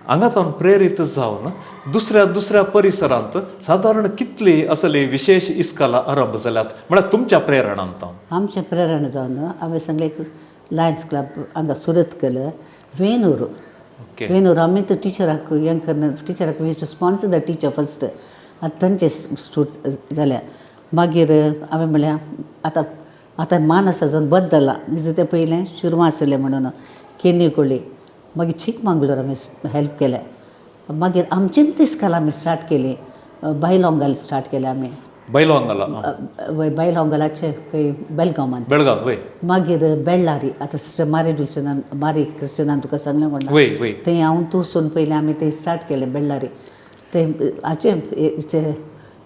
हांगा तो प्रेरीत जावन दुसऱ्या दुसऱ्या परिसरांत सादारण कितली असली विशेश इस्काला आरंभ जाल्यात म्हळ्यार तुमच्या प्रेरणान? आमच्या प्रेरणा जावन हांवें सांगलें लायन्स क्लब हांगा सुरतकल वेनूर वेनूर आमी तर टिचराक हें करना, टिचराक we to sponsor the teacher first. आतां तांचे स्टूड जाल्या. मागीर हांवें म्हणलें आतां आतां मान आसा जावन बदल्ला निज तें पयलें शिरवां आसलें म्हणून केनी कोळी मागीर चिकमंगळूर आमी हेल्प केलें. मागीर आमचेंच इस्कोल आमी स्टार्ट केली, बायलोंगाल स्टार्ट केलें आमी. बैलहोंगला? वय, बायलोंगलाचे खंय बेलगांवांत. बेळगांव वय. मागीर बेळ्ळारी, आतां सिस्टर मारी डुल्सिनान, मारी क्रिस्टिनान तुका सांगलें म्हणून. वय वय. थंय हांव तूं वचून पयलें आमी थंय स्टार्ट केलें बेळ्ळारी. थंय हाचें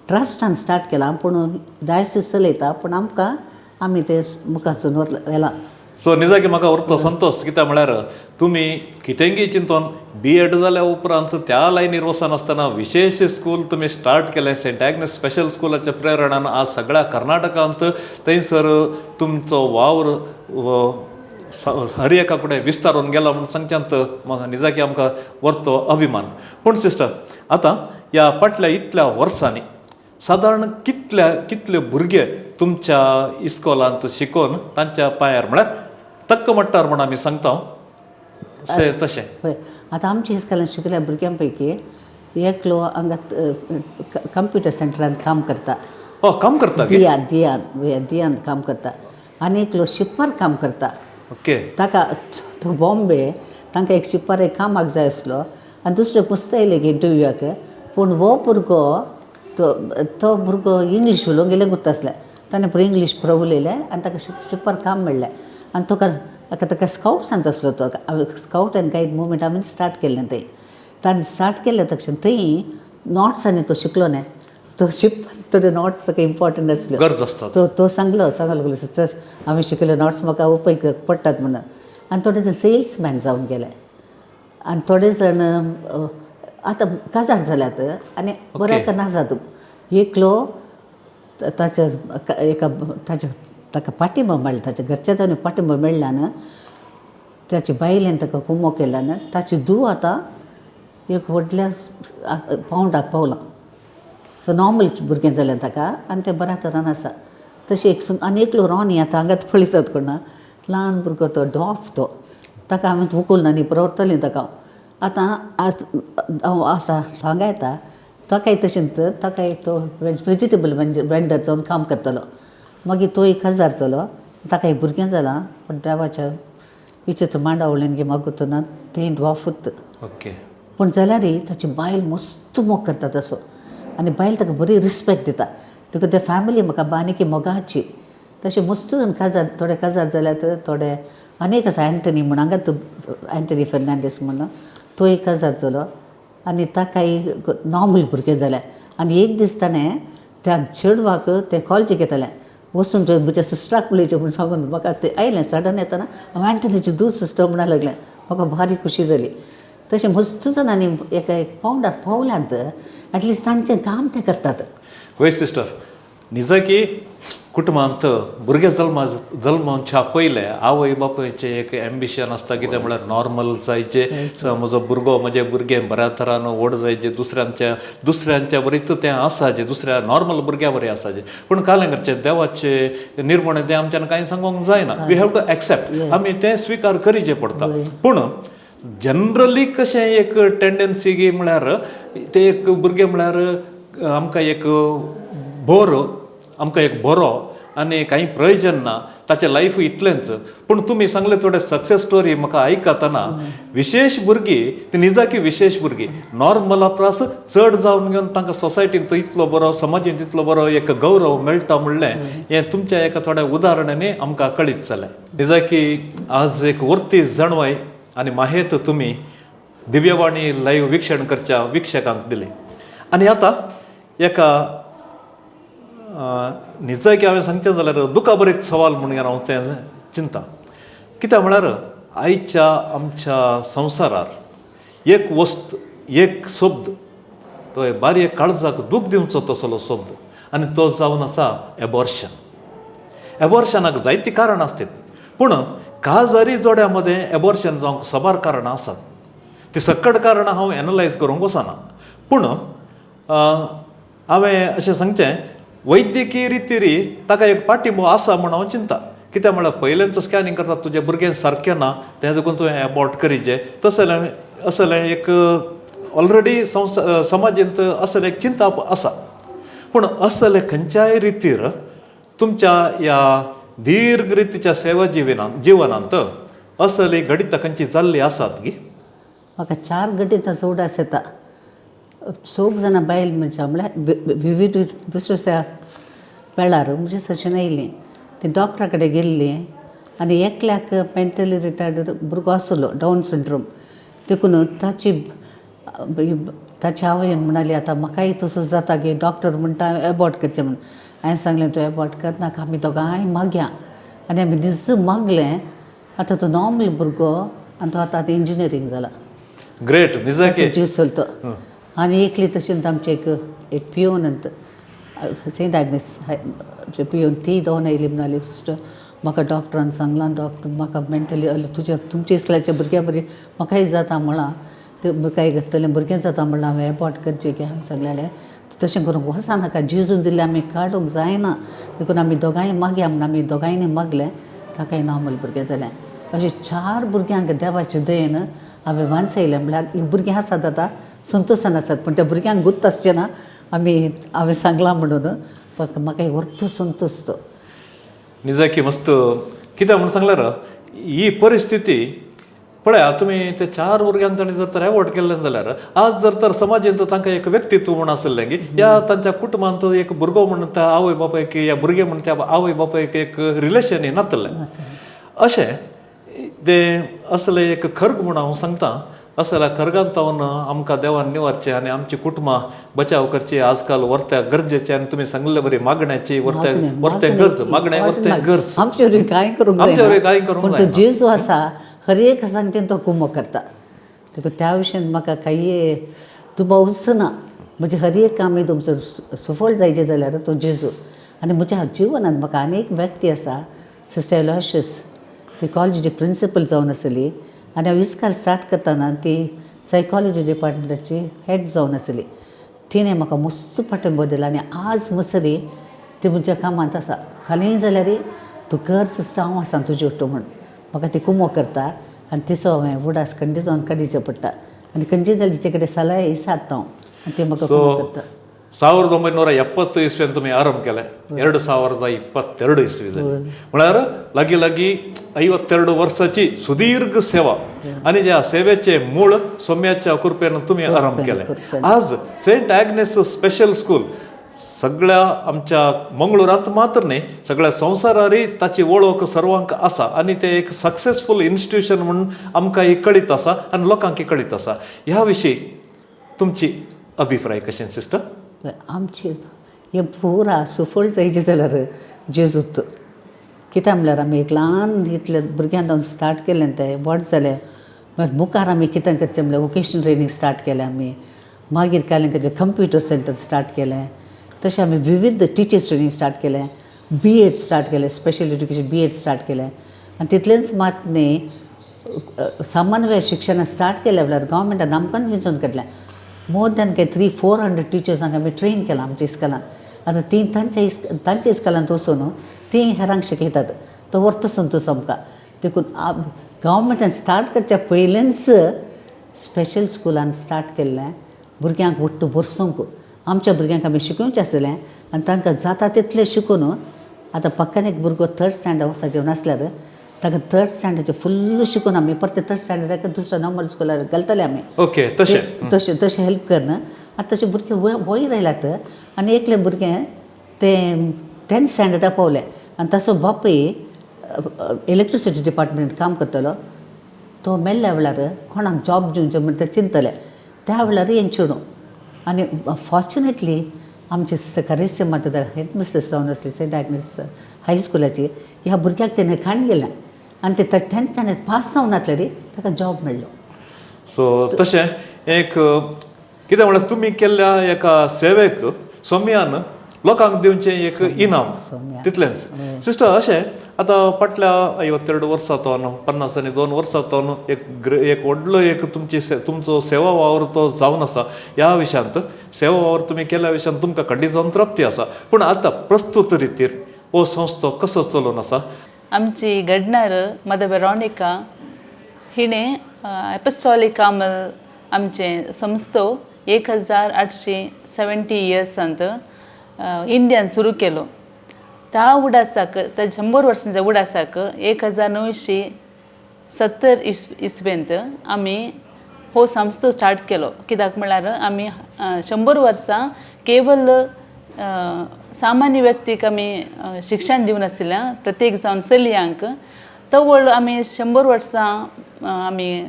ट्रस्टान स्टार्ट केलां पूण डायसीस चलयता, पूण आमकां आमी ते मुखार व्हेलां. सो निजाकी म्हाका उरतो संतोश, कित्याक म्हळ्यार तुमी कितेंगी चिंतून बी एड जाल्या उपरांत त्या लायनीर वचनासतना विशेश स्कूल तुमी स्टार्ट केलें. सेंट एग्नेस स्पेशल स्कुलाच्या प्रेरणान आज सगळ्या कर्नाटकांत थंयसर तुमचो वावर हर एका कडेन विस्तारून गेला म्हूण सांगच्यांत म्हाका निजाकी आमकां व्हरतो अभिमान. पूण सिस्टर, आतां ह्या फाटल्या इतल्या वर्सांनी सादारण कितल्या कितले भुरगे तुमच्या इस्कोलांत शिकोवन तांच्या पांयार, म्हळ्यार तक्क मट्टार म्हूण आमी सांगता तशें? पळय, आतां आमच्या इस्कोलान शिकल्या भुरग्यां पैकी एकलो हांगा कंप्युटर सेंटरान काम करता. हो, काम करता गे? दिया दियान दियान काम करता आनी एकलो शिप्पार काम करता. ताका तो बॉम्बे तांकां एक शिप्पार एक कामाक जाय आसलो आनी दुसरे पुस्तक येयले इंटरव्यूआक, पूण हो भुरगो तो तो भुरगो इंग्लीश उलोवंक गेले गुत्त आसलें. ताणें पुरो इंग्लीश पुरो उलयलें आनी ताका शिप्पार काम मेळ्ळें. आनी तुका ताका ताका स्कावट्सान आसलो तो, स्कावट आनी गायड मुवमेंट आमी स्टार्ट केल्लें थंय. ताणें स्टार्ट केलें तक्षण थंय नोट्स आनी तो शिकलो न्ही, तो शिकपाक थोडे नोट्स ताका इम्पॉर्टंट आसल्यो. गरज आसता. तो तो सांगलो सांगलो लागलो, सिस्टर, हांवें शिकयले नोट्स म्हाका उपयोग पडटात म्हणून. आनी थोडे जाण सेल्समॅन जावन गेले आनी थोडे जाण आतां काजार जाल्यात आनी बऱ्याक ना जात. एकलो ताच्या एका ताच्या ताका पाठिंबो मेळ्ळो, ताच्या घरच्या ताणें पाठिंबो मेळ्ळ्यान ताची बायलेन ताका कुमो केल्यान ताची धूव आतां एक व्हडल्या पावंडाक पावलां. सो नॉर्मल भुरगें जालें ताका आनी तें बऱ्या तरान आसा. तशें एक सून आनी एकलो रॉनी, आतां हांगात पळयतात कोणा ल्हान भुरगो तो डॉफ तो, ताका हांवें उखलना न्ही प्रवरतलें ताका हांव. आतां आज हांव आतां हांगा येता, ताकाय तशेंच, ताकाय तो वेजिटेबल वेंडर जावन काम करतलो. मागीर तो एक हजार जालो, ताका एक भुरगें जालां, पूण देवाच्या विचित्र मांडावळीन गे मागुतना तें ड्वाफूत. पूण जाल्यारय ताची बायल मस्त मोग करता तसो आनी बायल ताका बरी रिस्पेक्ट दिता. तुका ते फॅमिली म्हाका आनीक मोगाची. तशें मस्त जाण काजार, थोडे काजार जाल्यात, थोडे आनी एक आसा एंटनी म्हूण हांगा, एंटनी फर्नांडीस म्हणून, तो एक काजार जालो आनी ताकाय नॉर्मल भुरगें जालें. आनी एक दीस ताणें त्या चेडवाक तें कॉलेजीक येतालें वचून तुवें म्हज्या सिस्टराक उलयचें म्हूण सांगून म्हाका तें आयलें सडन येतना, हांव एंटनीची दूद सिस्टर म्हणूंक लागलें, म्हाका भारी खुशी जाली. तशें मस्त जाणांनी एका एक पावंडार पावल्यांत, एटलिस्ट तांचें काम तें करतात. वय सिस्टर, निजाकी कुटुंबांत भुरगे जल्मा जल्मच्या पयलें आवय बापायचें एक एम्बिशन आसता, कितें म्हळ्यार नॉर्मल जायचें, म्हजो भुरगो, म्हजें भुरगें बऱ्या तरान व्हड जायचें, दुसऱ्यांच्या दुसऱ्यांच्या बरीच तें आसाचें, दुसऱ्या नॉर्मल भुरग्या बरें आसाचें. पूण कालें करचें, देवाचें निर्मणे तें आमच्यान कांय सांगूंक जायना. We have to accept, आमी तें स्विकार करीचें पडटा. पूण जनरली कशें एक टेंडन्सी गी म्हळ्यार ते एक भुरगें म्हळ्यार आमकां एक बोर, आमकां एक बरो आनी कांय प्रयोजन ना, ताचें लायफ इतलेंच. पूण तुमी सांगले थोडे सक्सेस स्टोरी म्हाका आयकतना, विशेश भुरगीं ती निजाकी विशेश भुरगीं नॉर्मला परस चड जावन घेवन तांकां सोसायटीन इतलो बरो, समाजीन इतलो बरो एक गौरव मेळटा म्हणलें हें तुमच्या एका थोड्या उदाहरणांनी आमकां कळीत जालें. निजाकी आज एक वर्ती जाणवाय आनी माहेत तुमी दिव्यवाणी लायव्ह वीक्षण करच्या वीक्षकांक दिली. आनी आतां एका निजाकी हांवें सांगचें जाल्यार दुखाभरीत सवाल म्हणून हांव तें चिंता, कित्याक म्हळ्यार आयच्या आमच्या संवसारार एक वस्त, एक शब्द तो बारीक काळजाक दूख दिवचो तसलो शब्द, आनी तो जावन आसा एबॉर्शन. एबॉर्शनाक जायतीं कारणां आसतात, पूण काजारी जोड्या मदें एबॉर्शन जावंक साबार कारणां आसात. ती सक्कड कारणां हांव एनलायज करूंक वचना, पूण हांवें अशें सांगचें, वैद्यकीय रितीरी ताका एक पाठिंबो आसा म्हूण हांव चिंता. कित्याक म्हळ्यार पयलेंच स्कॅनिंग करतात, तुजें भुरगें सारकें ना, तें देखून तुवें एबॉर्ट करीचें, तसलें असलें एक ऑलरेडी संवसा समाजींत असलें एक चिंताप आसा. पूण असले खंयच्याय रितीर तुमच्या ह्या दीर्घ रितीच्या सेवा जिवनांत असली घडितां खंयची जाल्ली आसात गी? म्हाका 4 घडितां चड आस येता. चौग जाणां बायल मनशां म्हळ्यार विविध दुसऱ्या दुसऱ्या वेळार म्हणजे सशेन आयलीं, ती डॉक्टरा कडेन गेल्लीं आनी एकल्याक मेंटली रिटार्डड भुरगो आसलो, डावन सिंड्रोम, देखून ताची ताची आवयन म्हणाली आतां म्हाकाय तसो जाता की डॉक्टर म्हणटा एबॉर्ट करचें म्हूण. हांवें सांगलें तूं एबॉर्ट करनाका, आमी दोगांय मागया. आनी आमी निज मागलें, आतां तो नॉर्मल भुरगो आनी तो आतां आतां इंजिनियरींग जाला. ग्रेट, निजाकी जीव चलतो. आनी एकली तशेंच आमचें एक एक पियोन सेंट आग्नेस पियोन ती दोन आयली, म्हणाली सिस्टर म्हाका डॉक्टरान सांगलां, डॉक्टर म्हाका मेंटली तुज्या तुमच्या इस्कुलाच्या भुरग्यां बरी म्हाकाय जाता म्हळां, तें काय घातलें भुरगें जाता म्हणलां हांवें एबॉर्ट करचें की हांवें सांगलें तशें करूंक वचनाका, जेजून दिल्लें आमी काडूंक जायना, देखून आमी दोगांय मागया म्हूण आमी दोगांयनी मागलें, ताकाय नॉर्मल भुरगें जालें. अशें 4 भुरग्यांक देवाचे दयेन हांवें वांचयलें. म्हणल्यार हीं भुरगीं आसात आतां संतोशान आसात, पूण त्या भुरग्यांक गुत्त आसचें ना आमी हांवें सांगलां म्हणून, म्हाका म्हाका वर्त संतोश तो. निजाकी मस्त. कित्याक म्हूण सांगल्यार ही परिस्थिती पळया तुमी ते 4 भुरग्यांक तांणी जर तर एवॉर्ड केल्लें जाल्यार आज जर तर समाजेंत तांकां एक व्यक्तित्व म्हूण आसलें की ह्या तांच्या कुटुंबांत एक भुरगो म्हूण त्या आवय बापायक या भुरगें म्हूण त्या आवय बापायक एक रिलेशन नातलें. अशें तें असलें एक खर्ग म्हूण हांव सांगता, असल्या खर्गांत आमकां देवान निवारचें आनी आमची कुटुंबां बचाव करची आजकाल वर्त्या गरजेचें. आनी तुमी सांगले बरी मागण्याची वर्त्या गरज, मागणें वर्त्या गरज, आमचे वरवीं कांय करूंक आमचे वरवीं कांय करूंक पूण तो जेजू आसा हर एक सांगतेन तो कुमो करता. देखून त्या विशयान म्हाका कांय दुबावच ना. म्हजें हर एक काम तुमचो सफळ जायचें जाल्यार तो जेजू. आनी म्हज्या जिवनांत म्हाका आनी एक व्यक्ती आसा, सिस्टर एलॉशियस, ती कॉलेजीची प्रिंसिपल जावन आसली आनी हांव इस्काल स्टार्ट करतना ती सायकोलॉजी डिपार्टमेंटाची हेड जावन आसली. तिणें म्हाका मस्त पाठिंबो दिला आनी आज मसरी ती म्हज्या कामांत आसा. खाली जाल्यार तूं कर सिस्टर, हांव आसा तुजे वट्टो म्हूण म्हाका ती कुमो करता आनी तिचो हांवें उडास खंडी जावन काडीचें पडटा आनी खंयची जाल्यार तिचे कडेन सलाह विचारता हांव आनी ती म्हाका कुमो करता. 1970 ಇಸ್ವಿಯನ್ನು तुम्ही ಆರಂಭ केलें, 2022 ಇಸ್ವಿದಲ್ಲಿ म्हळ्यार लागीं लागीं 52 वर्साची सुदीर्घ सेवा आनी ज्या सेवेचे मूळ सोम्याच्या कृपेन तुम्ही आरंभ केलें. आज सेंट आग्नेस स्पेशल स्कूल सगळ्या आमच्या मंगळुरांत मात्र न्ही, सगळ्या संवसारारय ताची वळख सर्वांक आसा आनी ते एक सक्सेसफूल इन्स्टिट्यूशन म्हूण आमकां कळीत आसा आनी लोकांक कळीत आसा. ह्या विशीं तुमची अभिप्राय कशें सिस्टर? आमची हें पुरा सुफळ जायचें जाल्यार जेजूत. कित्याक म्हणल्यार आमी एक ल्हान इतले भुरग्यां जावन स्टार्ट केलें तें व्हड जालें, मागीर मुखार आमी कितें करचें म्हणल्यार वोकेशनल ट्रेनींग स्टार्ट केलें आमी, मागीर कालें करचें कंप्युटर सेंटर स्टार्ट केलें, तशें आमी विविध टिचर्स ट्रेनींग स्टार्ट केलें, बी एड स्टार्ट केलें, special education B Ed start केलें. आनी तितलेंच मात न्ही, सामान्य शिक्षण स्टार्ट केलें म्हणल्यार गव्हर्मेंटान आमकां विंचून काडलें. मोर दॅन काय 300-400 टिचर्सांक आमी ट्रेन केलां आमच्या इस्कलान. आतां तीं तांच्या इस्कलांत वचून तीं हेरांक शिकयतात, तो वर्त संतोश आमकां. देखून गव्हर्मेंटान स्टार्ट करच्या पयलींच स्पेशल स्कुलान स्टार्ट केल्लें भुरग्यांक वट्टू बरसूंक. आमच्या भुरग्यांक आमी शिकोवचें आसलें आनी तांकां जाता तितलें शिकून आतां पक्कान एक भुरगो थर्ड स्टँडर्ड वचपाचें नासल्यार ताका थर्ड स्टँडर्डाचें फुल्ल शिकून आमी परते थर्ड स्टँडर्डाक दुसऱ्या नॉर्मल स्कुलार घालतले आमी. ओके, तशें तशें तशें हेल्प करना. आतां तशें भुरगे वयर आयल्यात आनी एकलें भुरगें तें 10th स्टँडर्डाक पावलें आनी ताचो बापूय इलेक्ट्रिसिटी डिपार्टमेंट काम करतालो, तो मेल्ल्या वेळार कोणाक जॉब दिवचें म्हण ते चिंतले, त्या वेळार हें चेडूं. आनी फॉर्च्युनेटली आमची सिस्टर करिस्मा मात हेड मिस्ट्रेस जावन आसली सेंट आग्नेस हायस्कुलाची, ह्या भुरग्याक तेणें खाण गेलें आनी ते 10th standard pass जावन नासले रे ताका जॉब मेळ्ळो. सो तशें एक कितें म्हणल्यार तुमी केल्ल्या एका सेवेक सोम्यान लोकांक दिवचें एक इनाम तितलेंच. सिस्टर अशें आतां फाटल्या 52 वर्सां तो 52 वर्सां तो एक एक व्हडलो एक तुमची तुमचो सेवा वावर तो जावन आसा. ह्या विशयांत सेवा वावर तुमी केल्या विशयांत तुमकां खंडीत जावन तृप्ती आसा, पूण आतां प्रस्तुत रितीर हो संस्थो कसो चलोवन आसा? आमची घडणार मदर वेरोनिका हिणें एपिस्टॉलिक कामल आमचें संस्थो 1870 इयर्सांत इंडियान सुरू केलो. त्या उडासाक त्या 100 वर्सांच्या उडासाक 1970 इस्वेंत आमी हो संस्थो स्टार्ट केलो. कित्याक म्हळ्यार आमी 100 वर्सां केवल सामान्य व्यक्तीक आमी शिक्षण दिवन आशिल्ल्या, प्रत्येक जावन चलयांक. तवळ आमी 100 वर्सां आमी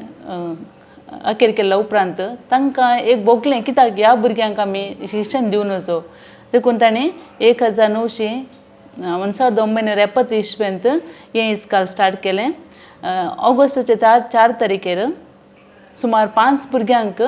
अखेर केल्या उपरांत तांकां एक भोगलें कित्याक ह्या भुरग्यांक आमी शिक्षण दिवन वचो. देखून तांणी 1970 इस्वेंत हें इस्काल स्टार्ट केलें. ऑगस्टाचे 4 तारखेर सुमार 5 भुरग्यांक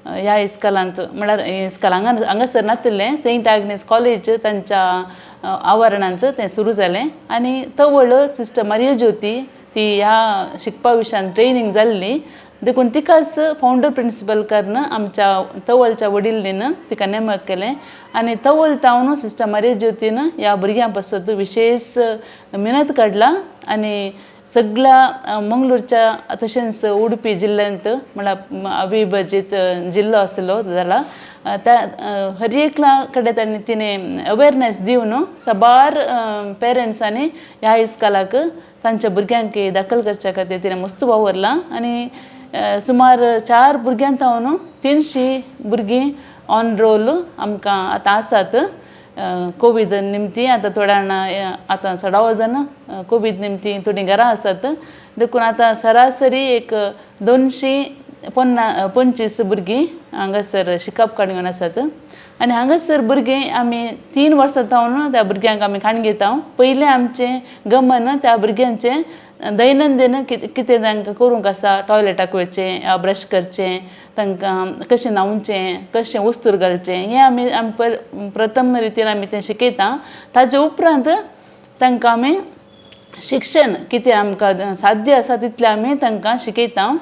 ह्या इस्कलांत म्हळ्यार इस्कॉल हांगा हांगासर नातिल्लें, सेंट आग्नेस कॉलेज तांच्या आवरणांत तें सुरू जालें. आनी तवळ सिस्टर मारिया ज्योती ती ह्या शिकपा विशयान ट्रेनींग जाल्ली, देखून तिकाच फावंडर प्रिंसिपल करून आमच्या तवळच्या वडिल्लीन तिका नेमक केलें. आनी तवळ तावन सिस्टर मारिया ज्योतीन ह्या भुरग्यां पासत विशेश मेहनत काडला आनी सगळ्या मंगळूरच्या तशेंच उडुपी जिल्ल्यांत म्हळ्यार अविभजीत जिल्लो आसलो जाला त्या हर एकल्या कडेन तांणी तिणें अवेरनेस दिवन साबार पेरंट्सांनी ह्या इस्कॉलाक तांच्या भुरग्यांक दाखल करच्या खातीर तिणें मस्त वावरलां. आनी सुमार 4 भुरग्यां थावन 300 भुरगीं ऑन रोल आमकां आतां आसात. कोवीड निमती आतां थोड्या जाणां आतां चडावो जाण कोवीड निमती थोडीं घरां आसात, देखून आतां सरासरी एक 225 भुरगीं हांगासर शिकप काडून घेवन आसात. आनी हांगासर भुरगीं आमी 3 वर्सां थावन त्या भुरग्यांक आमी काण घेता. पयलें आमचें गमन त्या भुरग्यांचें दैनंदीन कितें तांकां करूंक आसा, टॉयलेटाक वचचें, ब्रश करचें, तांकां कशें न्हांवचें, कशें वस्तूर घालचें, हें आमी प्रथम रितीन आमी तें शिकयता. ताजे उपरांत तांकां आमी शिक्षण कितें आमकां साध्य आसा तितलें आमी तांकां शिकयता.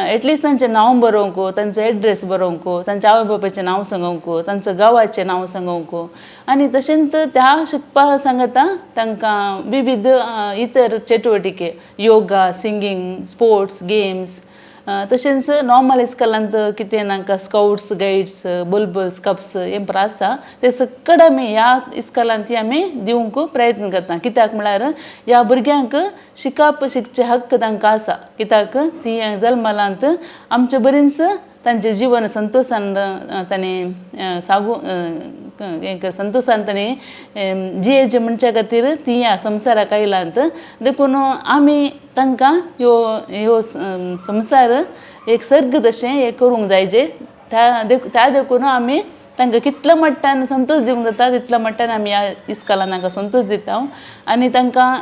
एटलिस्ट तांचें नांव बरोवंक, तांचो एड्रेस बरोवंक, तांच्या आवय बापायचें नांव सांगूंक, तांचो गांवाचें नांव सांगूंक. आनी तशेंच त्या शिकपा सांगता तांकां विविध इतर चटुवटिके, योगा, सिंगींग, स्पोर्ट्स, गेम्स, तशेंच नॉर्मल इस्कॉलांत कितें तांकां स्कावट्स, गायड्स, बुलबुल्स, कप्स हें पळय आसा तें सगळें आमी ह्या इस्कॉलांत ती आमी दिवंक प्रयत्न करता. कित्याक म्हळ्यार ह्या भुरग्यांक शिकप शिकचे हक्क तांकां आसा, कित्याक ती जल्मलांत आमचे बरींच तांचें जिवन संतोशान तांणी सागू हें संतोशान तांणी जियेचें म्हणच्या खातीर ती ह्या संवसाराक आयलांत. देखून आमी तांकां ह्यो ह्यो संवसार एक सर्ग तशें हें करूंक जाय जे त्या देखून आमी तांकां कितलो मट्टान संतोश दिवंक जाता तितलो मट्टान आमी ह्या इस्कॉलान तांकां संतोश दिता. आनी तांकां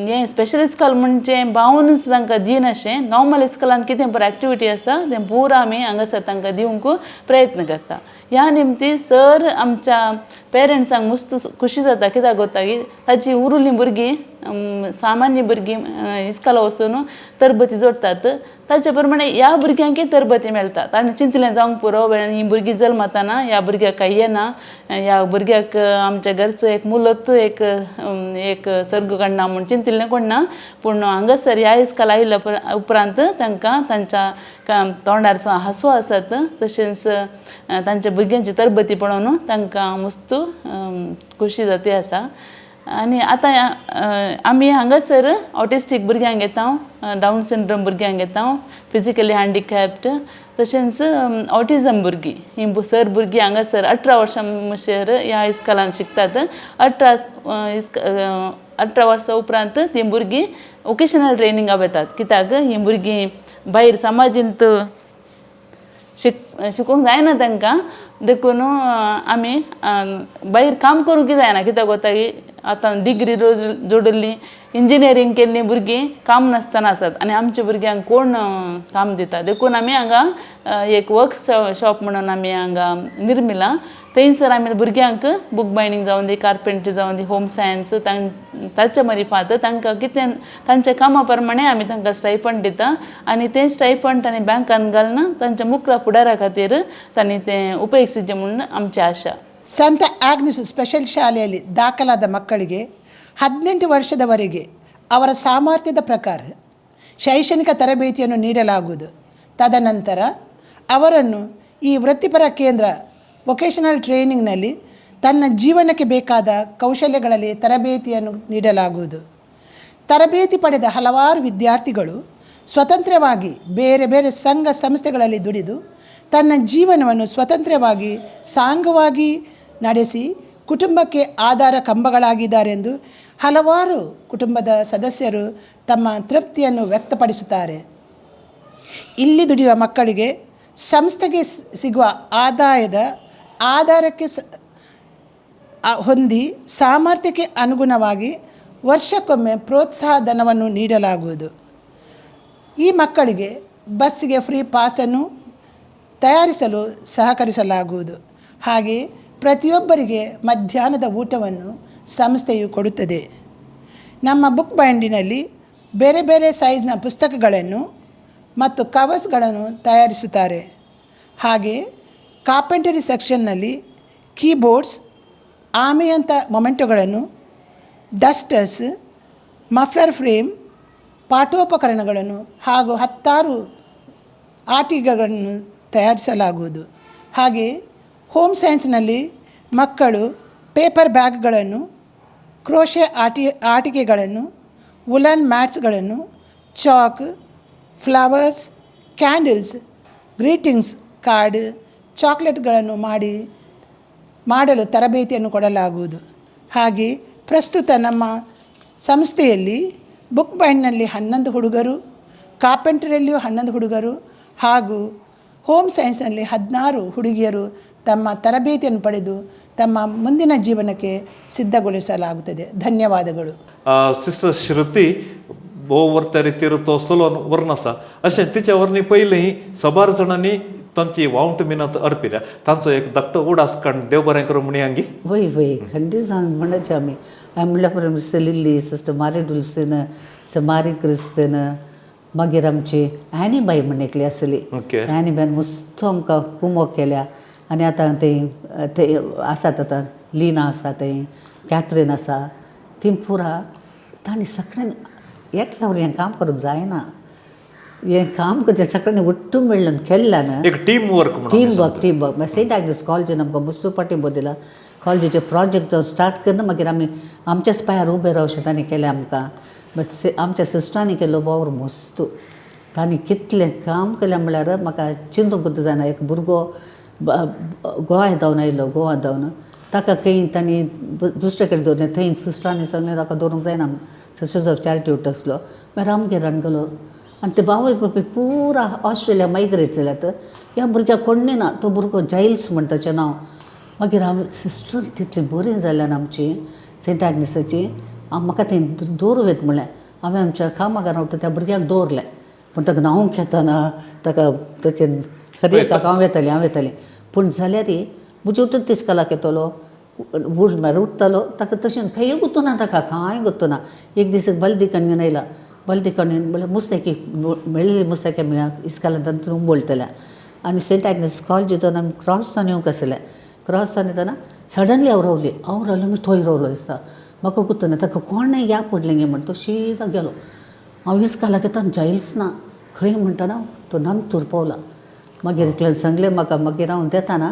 हें स्पेशल इस्कॉल म्हणजे बावनच तांकां दिनाशें, नॉर्मल इस्कॉलान कितें पळय एक्टिविटी आसा तें पुरा आमी हांगासर तांकां दिवंक प्रयत्न करता. ह्या निमती सर आमच्या पेरंट्सांक मस्त खुशी जाता, कित्याक जाता की ताची उरुल्लीं भुरगीं सामान्य भुरगीं इस्कॉला वचून तरबती जोडटात, ताचे प्रमाणे ह्या भुरग्यांकय तरबती मेळटा. ताणें चिंतलें जावंक पुरो हीं भुरगीं जल्मताना ह्या भुरग्याक कांय येना, ह्या भुरग्याक आमच्या घरचो एक मुलत एक एक सर्ग काडना म्हूण चिंतिल्लें कोण ना, पूण हांगासर ह्या इस्कॉल आयिल्ल्या उपरांत तांकां तांच्या तोंडार हांसो आसात, तशेंच तांच्या भुरग्यांची तरबती पळोवन तांकां मस्त खुशी जाती आसा. आनी आतां आमी हांगासर ऑटिस्टीक भुरग्यांक घेता, डावन सिंड्रोम भुरग्यांक घेता, फिजिकली हँडिकॅप्ड, तशेंच ऑटिजम भुरगीं. हीं सर भुरगीं हांगासर 18 वर्सां मुशेर ह्या इस्कॉलान शिकतात. 18 वर्सां उपरांत तीं भुरगीं वोकेशनल ट्रेनिंगाक वतात, कित्याक हीं भुरगीं भायर समाजींत शिकूंक जायना तांकां, देखून आमी भायर काम करूंक जायना, कित्याक वता की आतां डिग्री जोडिल्ली इंजिनियरींग केल्लीं भुरगीं काम नासतना आसात आनी आमच्या भुरग्यांक कोण काम दिता. देखून आमी हांगा एक वर्क शॉप म्हणून आमी हांगा निर्मिलां. थंयसर आमी भुरग्यांक बूक बायंडींग जावं दी, कार्पेंट्री जावं दी, होम सायन्स, ताच्या मरिफात तांकां कितें तांच्या कामा प्रमाणे आमी तांकां स्टायफंड दिता आनी तें स्टायफंड तांणी बँकान घालून तांच्या मुखला फुडारा खातीर तांणी तें उपयोगिचें म्हूण आमची आशा. ಸಂತ ಆಗ್ನೆಸ್ ಸ್ಪೆಷಲ್ ಶಾಲೆಯಲ್ಲಿ ದಾಖಲಾದ ಮಕ್ಕಳಿಗೆ 18 ವರ್ಷದವರೆಗೆ ಅವರ ಸಾಮರ್ಥ್ಯದ ಪ್ರಕಾರ ಶೈಕ್ಷಣಿಕ ತರಬೇತಿಯನ್ನು ನೀಡಲಾಗುವುದು. ತದನಂತರ ಅವರನ್ನು ಈ ವೃತ್ತಿಪರ ಕೇಂದ್ರ ವೊಕೇಶನಲ್ ಟ್ರೈನಿಂಗ್ನಲ್ಲಿ ತನ್ನ ಜೀವನಕ್ಕೆ ಬೇಕಾದ ಕೌಶಲ್ಯಗಳಲ್ಲಿ ತರಬೇತಿಯನ್ನು ನೀಡಲಾಗುವುದು. ತರಬೇತಿ ಪಡೆದ ಹಲವಾರು ವಿದ್ಯಾರ್ಥಿಗಳು ಸ್ವತಂತ್ರವಾಗಿ ಬೇರೆ ಬೇರೆ ಸಂಘ ಸಂಸ್ಥೆಗಳಲ್ಲಿ ದುಡಿದು ತನ್ನ ಜೀವನವನ್ನು ಸ್ವತಂತ್ರವಾಗಿ ಸಾಂಗವಾಗಿ ನಡೆಸಿ ಕುಟುಂಬಕ್ಕೆ ಆಧಾರ ಕಂಬಗಳಾಗಿದ್ದಾರೆಂದು ಹಲವಾರು ಕುಟುಂಬದ ಸದಸ್ಯರು ತಮ್ಮ ತೃಪ್ತಿಯನ್ನು ವ್ಯಕ್ತಪಡಿಸುತ್ತಾರೆ. ಇಲ್ಲಿ ದುಡಿಯುವ ಮಕ್ಕಳಿಗೆ ಸಂಸ್ಥೆಗೆ ಸಿಗುವ ಆದಾಯದ ಆಧಾರಕ್ಕೆ ಹೊಂದಿ ಸಾಮರ್ಥ್ಯಕ್ಕೆ ಅನುಗುಣವಾಗಿ ವರ್ಷಕ್ಕೊಮ್ಮೆ ಪ್ರೋತ್ಸಾಹ ಧನವನ್ನು ನೀಡಲಾಗುವುದು. ಈ ಮಕ್ಕಳಿಗೆ ಬಸ್ಸಿಗೆ ಫ್ರೀ ಪಾಸನ್ನು ತಯಾರಿಸಲು ಸಹಕರಿಸಲಾಗುವುದು. ಹಾಗೆಯೇ ಪ್ರತಿಯೊಬ್ಬರಿಗೆ ಮಧ್ಯಾಹ್ನದ ಊಟವನ್ನು ಸಂಸ್ಥೆಯು ಕೊಡುತ್ತದೆ. ನಮ್ಮ ಬುಕ್ ಬೈಂಡಿನಲ್ಲಿ ಬೇರೆ ಬೇರೆ ಸೈಜ್ನ ಪುಸ್ತಕಗಳನ್ನು ಮತ್ತು ಕವರ್ಸ್ಗಳನ್ನು ತಯಾರಿಸುತ್ತಾರೆ. ಹಾಗೆಯೇ ಕಾರ್ಪೆಂಟರಿ ಸೆಕ್ಷನ್ನಲ್ಲಿ ಕೀಬೋರ್ಡ್ಸ್, ಆಮೆಯಂಥ ಮೊಮೆಂಟೊಗಳನ್ನು, ಡಸ್ಟರ್ಸ್, ಮಫ್ಲರ್ ಫ್ರೇಮ್, ಪಾಠೋಪಕರಣಗಳನ್ನು ಹಾಗೂ ಹತ್ತಾರು ಆಟಿಕೆಗಳನ್ನು ತಯಾರಿಸಲಾಗುವುದು. ಹಾಗೆಯೇ ಹೋಮ್ ಸೈನ್ಸ್ನಲ್ಲಿ ಮಕ್ಕಳು ಪೇಪರ್ ಬ್ಯಾಗ್ಗಳನ್ನು, ಕ್ರೋಶೆ ಆಟಿಕೆಗಳನ್ನು, ವುಲನ್ ಮ್ಯಾಟ್ಸ್ಗಳನ್ನು, chalk, flowers, candles, greetings card, ಚಾಕ್ಲೇಟ್ಗಳನ್ನು ಮಾಡಲು ತರಬೇತಿಯನ್ನು ಕೊಡಲಾಗುವುದು. ಹಾಗೆ ಪ್ರಸ್ತುತ ನಮ್ಮ ಸಂಸ್ಥೆಯಲ್ಲಿ ಬುಕ್ ಬೈಂಡ್ನಲ್ಲಿ 11 ಹುಡುಗರು, ಕಾರ್ಪೆಂಟರಲ್ಲಿಯೂ 11 ಹುಡುಗರು ಹಾಗೂ ಹೋಮ್ ಸೈನ್ಸ್ನಲ್ಲಿ 16 ಹುಡುಗಿಯರು ತಮ್ಮ ತರಬೇತಿಯನ್ನು ಪಡೆದು ತಮ್ಮ ಮುಂದಿನ ಜೀವನಕ್ಕೆ ಸಿದ್ಧಗೊಳಿಸಲಾಗುತ್ತದೆ. ಧನ್ಯವಾದಗಳು. सिस्टर श्रुती भोव वर्ते रितीर तो सलोन व्हरून आसा. अशें तिच्या वरनी पयलीं सबार जाणांनी तांची वावंट मिनत अर्पिल्या. तांचो एक धाकटो उडास काण देव बरें करूं म्हणया गी. वय वय खंडीत जावन म्हणचे आमी हांवें म्हणल्या पळय सिस्टर लिल्ली, सिस्टर मारी डुल्सीन, सिस्टर मारी क्रिस्तीन, मागीर आमची एनी बाई म्हण एकली आसली. एनी बायन मस्त आमकां कुमोक केल्या आनी आतां ते आसात, आतां लिना आसा, थंय कॅथरीन आसा, ती पुरा तांणी सगळ्यांनी एकल्या हें काम करूंक जायना. हें काम करचें सगळ्यांनी उट्टू मेळ्ळें केल्लें न्हू. एक टीम वर्क म्हणून. Team work, team work. मागीर सेंट आग्नेस कॉलेजीन आमकां मस्त पाटी दिला. कॉलेजीचे प्रोजेक्ट जावन स्टार्ट करना मागीर आमी आमच्याच पांयार उबे रावशें तांणी केलें आमकां. आमच्या सिस्टरांनी केल्लो वावर मस्त. तांणी कितलें काम केलें म्हणल्यार म्हाका चिंतूंक जायना. एक भुरगो गोवा धांवन आयलो, गोवा धांवन ताका खंय तांणी दुसरे कडेन दवरलें. थंय सिस्टरांनी सांगलें ताका दवरूंक जायना, सिस्टर्स ऑफ चॅरिटी उट आसलो. मागीर आमगेर हाडून गेलो आनी ते बावय बापूय पुरा ऑस्ट्रेलिया मायग्रेट जाल्यात. ह्या भुरग्याक कोण्ण ना, तो भुरगो जायल्स म्हण ताचें नांव. मागीर हांव सिस्टर तितली बरी जाल्यान आमची सेंट आग्नेसाची, म्हाका थंय दवरूं येत म्हणलें. हांवें आमच्या कामागारां उठून त्या भुरग्याक दवरलें. पूण ताका न्हांवंक येताना ताका तशें हर एकाक हांव येतालें, हांव येतालें. पूण जाल्यार म्हजे उठून तिसकलाक येतलो, म्हळ्यार उठतालो ताका तशें खंय गुत्तुना, ताका कांय गुत्तुना. एक दीस बल्दी कणगेन आयला, बल्दी कणगेन म्हणल्यार मुस्तेकी मेळिल्ली मुस्तेकी आमी इस्कालांत तातूंत उंबळटल्या. आनी सेंट आग्नेस कॉलेज येतना आमी क्रॉस जावन येवंक आसलें. क्रॉस जावन येतना सडनली हांव रावली, हांव रावलें मागीर थंय रावलो दिसता म्हाका गुत्तना ताका कोणें या पडलें गे म्हण तो शिदा गेलो. हांव इस्कालाक येता जायल्स ना खंय म्हणटना तो नंतूर पावला. मागीर एकल्यान सांगलें म्हाका. मागीर हांव येताना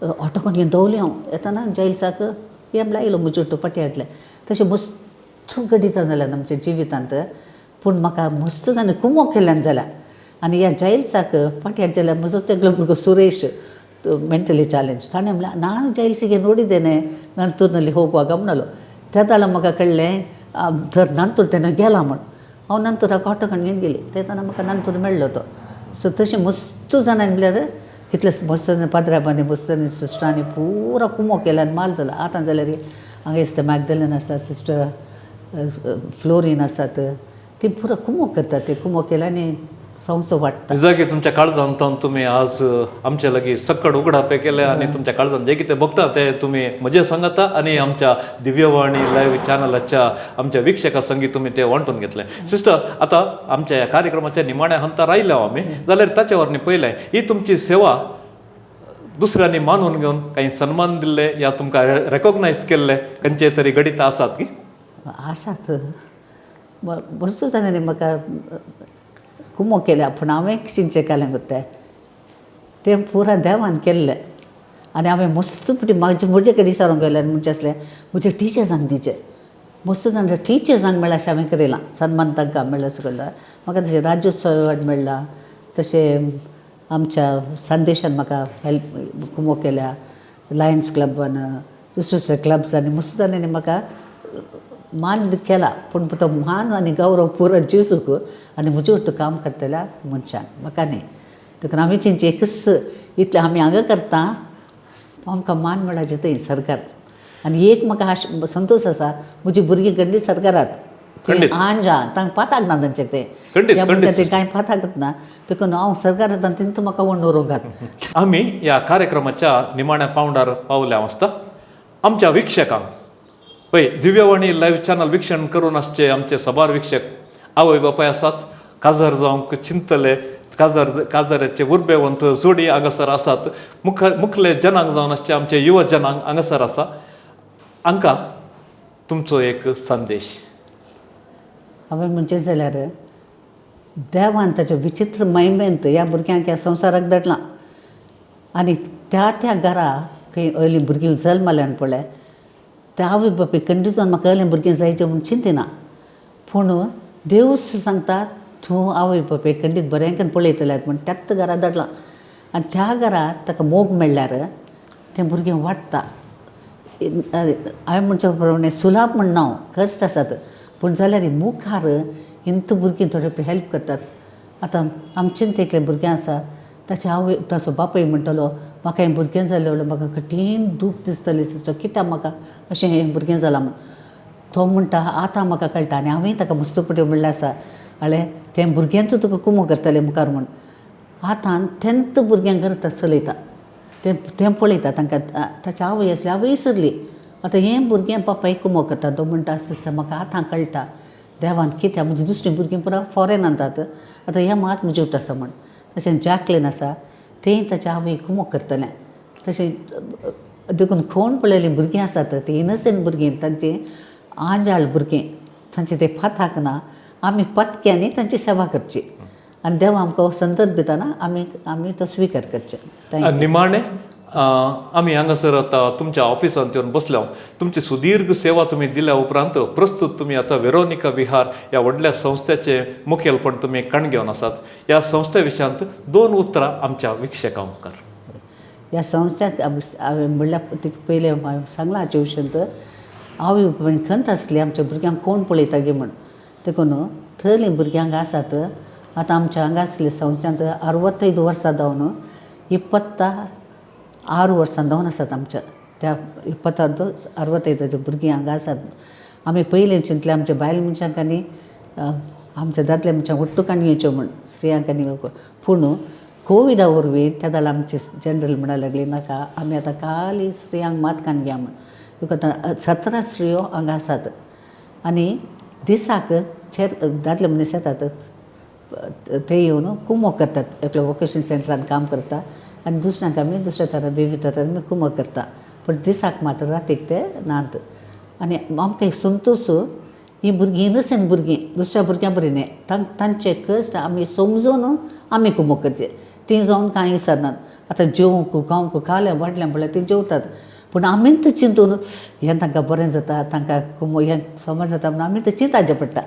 ऑटो कडेन दवरलें. हांव येताना जायल्साक हें म्हणल्यार आयलो म्हज्यो पटी हाडलें. तशें मस्त घडितां जाल्यात आमच्या जिवितांत. पूण म्हाका मस्त जाणें कुमोक केल्ल्यान जाल्या. आनी ह्या जायल्साक पाटयात जाल्यार म्हजो तेगलो भुरगो सुरेश ಮೆಂಟಲಿ ಚಾಲೆಂಜ್ ತಾಣೆ ನಾನು ಜೈಲ್ಸಿಗೆ ನೋಡಿದ್ದೇನೆ ನಂತೂರಿನಲ್ಲಿ ಹೋಗುವಾಗ म्हणलो. तेदाळा म्हाका कळ्ळें तर नंतूर तेन्ना गेला म्हण. हांव नंतूराक ऑटो कणगेन गेली तेन्ना म्हाका नंतूर मेळ्ळो तो. सो तशें मस्त जाणांनी म्हणल्यार कितले मस्त पाद्र्याबांनी मस्त सिस्टरांनी पुरा कुमो केला आनी माल जाला. आतां जाल्यार हांगा सिस्टर मॅगदलीन आसा, सिस्टर फ्लोरीन आसात, ती पुरा कुमो करतात. ते कुमो केला आनी संवसो वाडटा. निजाकी तुमच्या काळजांत तुमी आज आमचे लागीं सक्कड उगडापे केले आनी तुमच्या काळजान जे कितें भोगता ते तुमी म्हजे सांगता आनी आमच्या दिव्यवाणी लायव्ह चॅनलाच्या आमच्या वीक्षका संगी तुमी ते वांटून घेतले. सिस्टर, आतां आमच्या ह्या कार्यक्रमाच्या निमाण्या हंतार आयले आमी जाल्यार ताचे वरनी पयलें ही तुमची सेवा दुसऱ्यांनी मानून घेवन काही सन्मान दिल्ले या तुमकां रेकॉग्नायज केल्ले खंयचे तरी घडितां आसात की? आसात. मस्त जाणांनी म्हाका कुमो केल्या. पूण हांवें चिंतचें केलें गो तें, तें पुरा देवान केल्लें. आनी हांवें मस्त फावटी म्हाजे म्हजे कडेन विचारूंक गेलें आनी म्हणचें आसलें म्हज्या टिचर्सांक दिवचें मस्त जाण टिचर्सांक मेळ्ळा अशें हांवें करयलां सन्मान तांकां मेळ्ळा अशें केलां म्हाका तशें राज्योत्सव एवॉर्ड मेळ्ळा तशें आमच्या संदेशान म्हाका हेल्प कुमोक केल्या लायन्स क्लबान दुसरे दुसरे क्लब्सांनी मस्त जाणांनी म्हाका मान केला पूण तो मान आनी गौरव पुरो जेजूक आनी म्हजे वट्टू काम करतल्या मनशान म्हाका न्ही. देखून आमी चिंतचें एकच इतलें आमी हांगा करता आमकां मान मेळाचें थंय सरकार. आनी एक म्हाका संतोश आसा म्हजी भुरगीं गंडी सरकारात आंजा तांकां पाताक ना तांचे तें ह्या मनशां तें कांय पाताकच ना देखून हांव सरकारात तितून म्हाका व्हड उरोवंक. आमी ह्या कार्यक्रमाच्या निमाण्या पावंडार पावल्या आसता आमच्या वीक्षकांक पळय दिव्यवाणी लायव्ह चॅनल वीक्षण करून आसचे आमचे साबार वीक्षक आवय बापाय आसात काजार जावंक चिंतले काजार काजाराचे उर्बेवंत जोडी हांगासर आसात मुखले जनांग जावन आसचे आमचे युवा जनांग हांगासर आसा हांकां तुमचो एक संदेश. हांवें म्हणचें जाल्यार देवान ताच्या विचित्र महिमेंत ह्या भुरग्यांक ह्या संवसाराक धाडलां आनी त्या त्या घरा खंय अयलीं भुरगीं जल्मल्यान पळय त्या आवय बापूय कंडिशन म्हाका अयलीं भुरगीं जायचें म्हूण चिंतिना पूण देव सांगता तूं आवय बापूय खंडीत बरें करून पळयतल्यात म्हूण त्याच घरा धाडलां आनी त्या घरात ताका मोग मेळ्ळ्यार तें भुरगें वाडटा. हांवें म्हणचे प्रमाणें सुलाभ म्हण नांव कश्ट आसात पूण जाल्यार मुखार इंत भुरगीं थोडे हेल्प करतात. आतां आमचें एकलें भुरगें आसा ताचें आवय ताचो बापूय म्हणटलो म्हाका हें भुरगें जालें जाल्यार म्हाका कठीण दूख दिसतलें सिस्टर कित्याक म्हाका अशें हें भुरगें जालां म्हूण. तो म्हणटा आतां म्हाका कळटा आनी हांवें ताका मस्त पटी म्हणलें आसा हांवें तें भुरगेंच तुका कुमो करतलें मुखार म्हूण. आतां तेंत भुरग्यांक घर चलयता तें तें पळयता तांकां ताची आवय आसली आवय विसरली आतां हें भुरगें बापायक कुमो करता. तो म्हणटा सिस्टर म्हाका आतां कळटा देवान कित्याक म्हजी दुसरीं भुरगीं पुरा फॉरेनांत आतां हें मात म्हजें वट आसा म्हूण. तशें जॅकलीन आसा तें ताच्या आवयक कुमो करतलें. तशें देखून कोण पळयलीं भुरगीं आसात तीं इनोसंट भुरगीं तांची आंजाळ भुरगीं तांचे ते पाथाक ना आमी पत्क्यांनी तांची सेवा करची आनी देव आमकां संदर्भ दितना आमी आमी तो स्विकार करचें. निमाणें आमी हांगासर आतां तुमच्या ऑफिसांत येवन बसल्या तुमची सुदीर्घ सेवा तुमी दिल्या उपरांत प्रस्तुत तुमी आतां वेरोनिका विहार ह्या व्हडल्या संस्थेचें मुखेलपण तुमी कणगेवन आसात. ह्या संस्थे विशयांत दोन उतरां आमच्या वीक्षकां मुखार. ह्या संस्थ्याक हांवें म्हणल्यार पयलें हांवें सांगलां हाचे विशयांत आवय खंत आसली आमच्या भुरग्यांक कोण पळयता गे म्हूण देखून थंयलीं भुरग्यांक आसात. आतां आमच्या हांगा आसले संस्थ्यांत 65 वर्सां जावन 26 वर्सां जावन आसात आमच्या त्या 26 65 भुरगीं हांगा आसात. आमी पयलीं चिंतलें आमच्या बायल मनशांक आनी आमच्या दादल्या मनशांक ಒಟ್ಟು काणयेच्यो म्हूण स्त्रियांक आनी पूण कोविडा वरवीं त्या जाल्यार आमची जनरल म्हणा लागली नाका आमी आतां खाली स्त्रियांक मात काणग्या म्हूण. आतां 17 स्त्रियो हांगा आसात आनी दिसाक दादले मनीस येतात ते येवन कुमो करतात. एकलो वोकेशनल सेंटरान काम करता आनी दुसऱ्यांक आमी दुसऱ्या तरान विविध तरान आमी कुमो करता पूण दिसाक मात्र रातीक ते नात. आनी आमकां एक संतोश हीं भुरगीं इनोसंट भुरगीं दुसऱ्या भुरग्यां बरी न्ही तांचे कश्ट आमी समजून आमी कुमो करचे तीं जावन कांय विसरनात. आतां जेवंक खावंक खालें वाडलें म्हणल्यार तीं जेवतात पूण आमीच चिंतून हें तांकां बरें जाता तांकां कुमो हें समज जाता म्हणून आमी तें चिंताचें पडटा.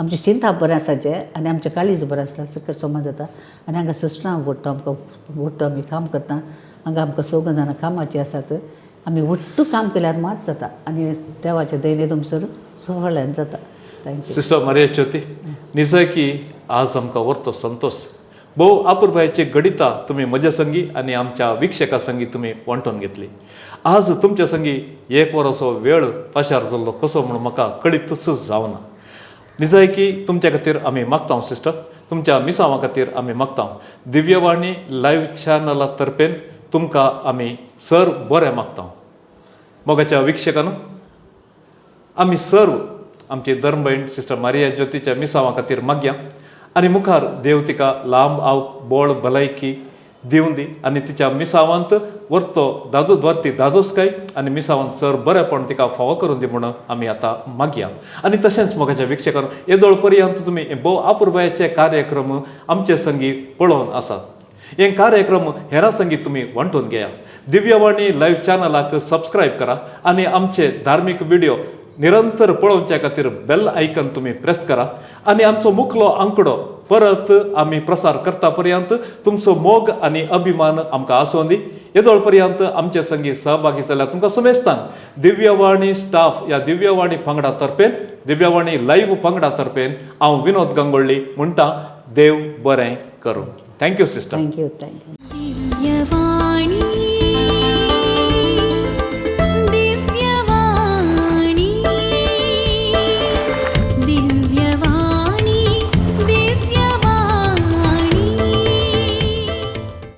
आमचें चिंताप बरें आसाचें आनी आमचें काळीज बरें आसल्यार समज जाता. आनी हांगा सिस्टरां वट्टो आमकां वट्टो आमी काम करता हांगा आमकां सगळीं जाणां कामाचीं आसात आमी वट्टू काम केल्यार मात जाता आनी देवाचें दयेन तुमसर सुवाळ्यान जाता. Thank you. Sister Maria Jyoti निजायकी आज आमकां व्हरतो संतोश भोव आपुरबायेची गणितां तुमी म्हज्या संगी आनी आमच्या वीक्षकां संगी तुमी वांटून घेतली. आज तुमच्या संगी एक वराचो वेळ पाशार जाल्लो कसो म्हूण म्हाका कळीतच जावना. निजायकी तुमच्या खातीर आमी मागता सिस्टर, तुमच्या मिसांवा खातीर आमी मागता. दिव्यवाणी लायव्ह चॅनला तर्फेन तुमकां आमी सर बरें मागता. मोगाच्या वीक्षकांनो आमी सर्व आमची धर्मभयण सिस्टर मारिया ज्योतीच्या मिसांवा खातीर मागया आनी मुखार देव तिका लांब आवक बोळ भलायकी दिवन दी आनी तिच्या मिसावांत वर्तो दादो द्वारती दादोसकाय आनी मिसावांत चड बरेपण तिका फावो करून दी म्हणून आमी आतां मागया. आनी तशेंच मोगाच्या वीक्षकांनो येदोळ पर्यंत तुमी भोव आपुरबायेचे कार्यक्रम आमचे संगी पळोवन आसात. हे कार्यक्रम हेरां संगीत तुमी वांटून घेया. दिव्यवाणी लायव्ह चॅनलाक सबस्क्रायब करा आनी आमचे धार्मीक व्हिडिओ निरंतर पळोवच्या खातीर बेल आयकन तुमी प्रेस करा आनी आमचो मुखलो आंकडो परत आमी प्रसार करता पर्यंत तुमचो मोग आनी अभिमान आमकां आसूं दी. येदोळ पर्यंत आमचे संगी सहभागी जाल्यार तुमकां सुमेस्तांक दिव्यवाणी स्टाफ ह्या दिव्यवाणी पंगडा तर्फेन, दिव्यवाणी लायव्ह पंगडा तर्फेन हांव विनोद गंगोळ्ळी म्हणटा, देव बरें करूं. Thank you sister. Thank you, thank you. Divyavani.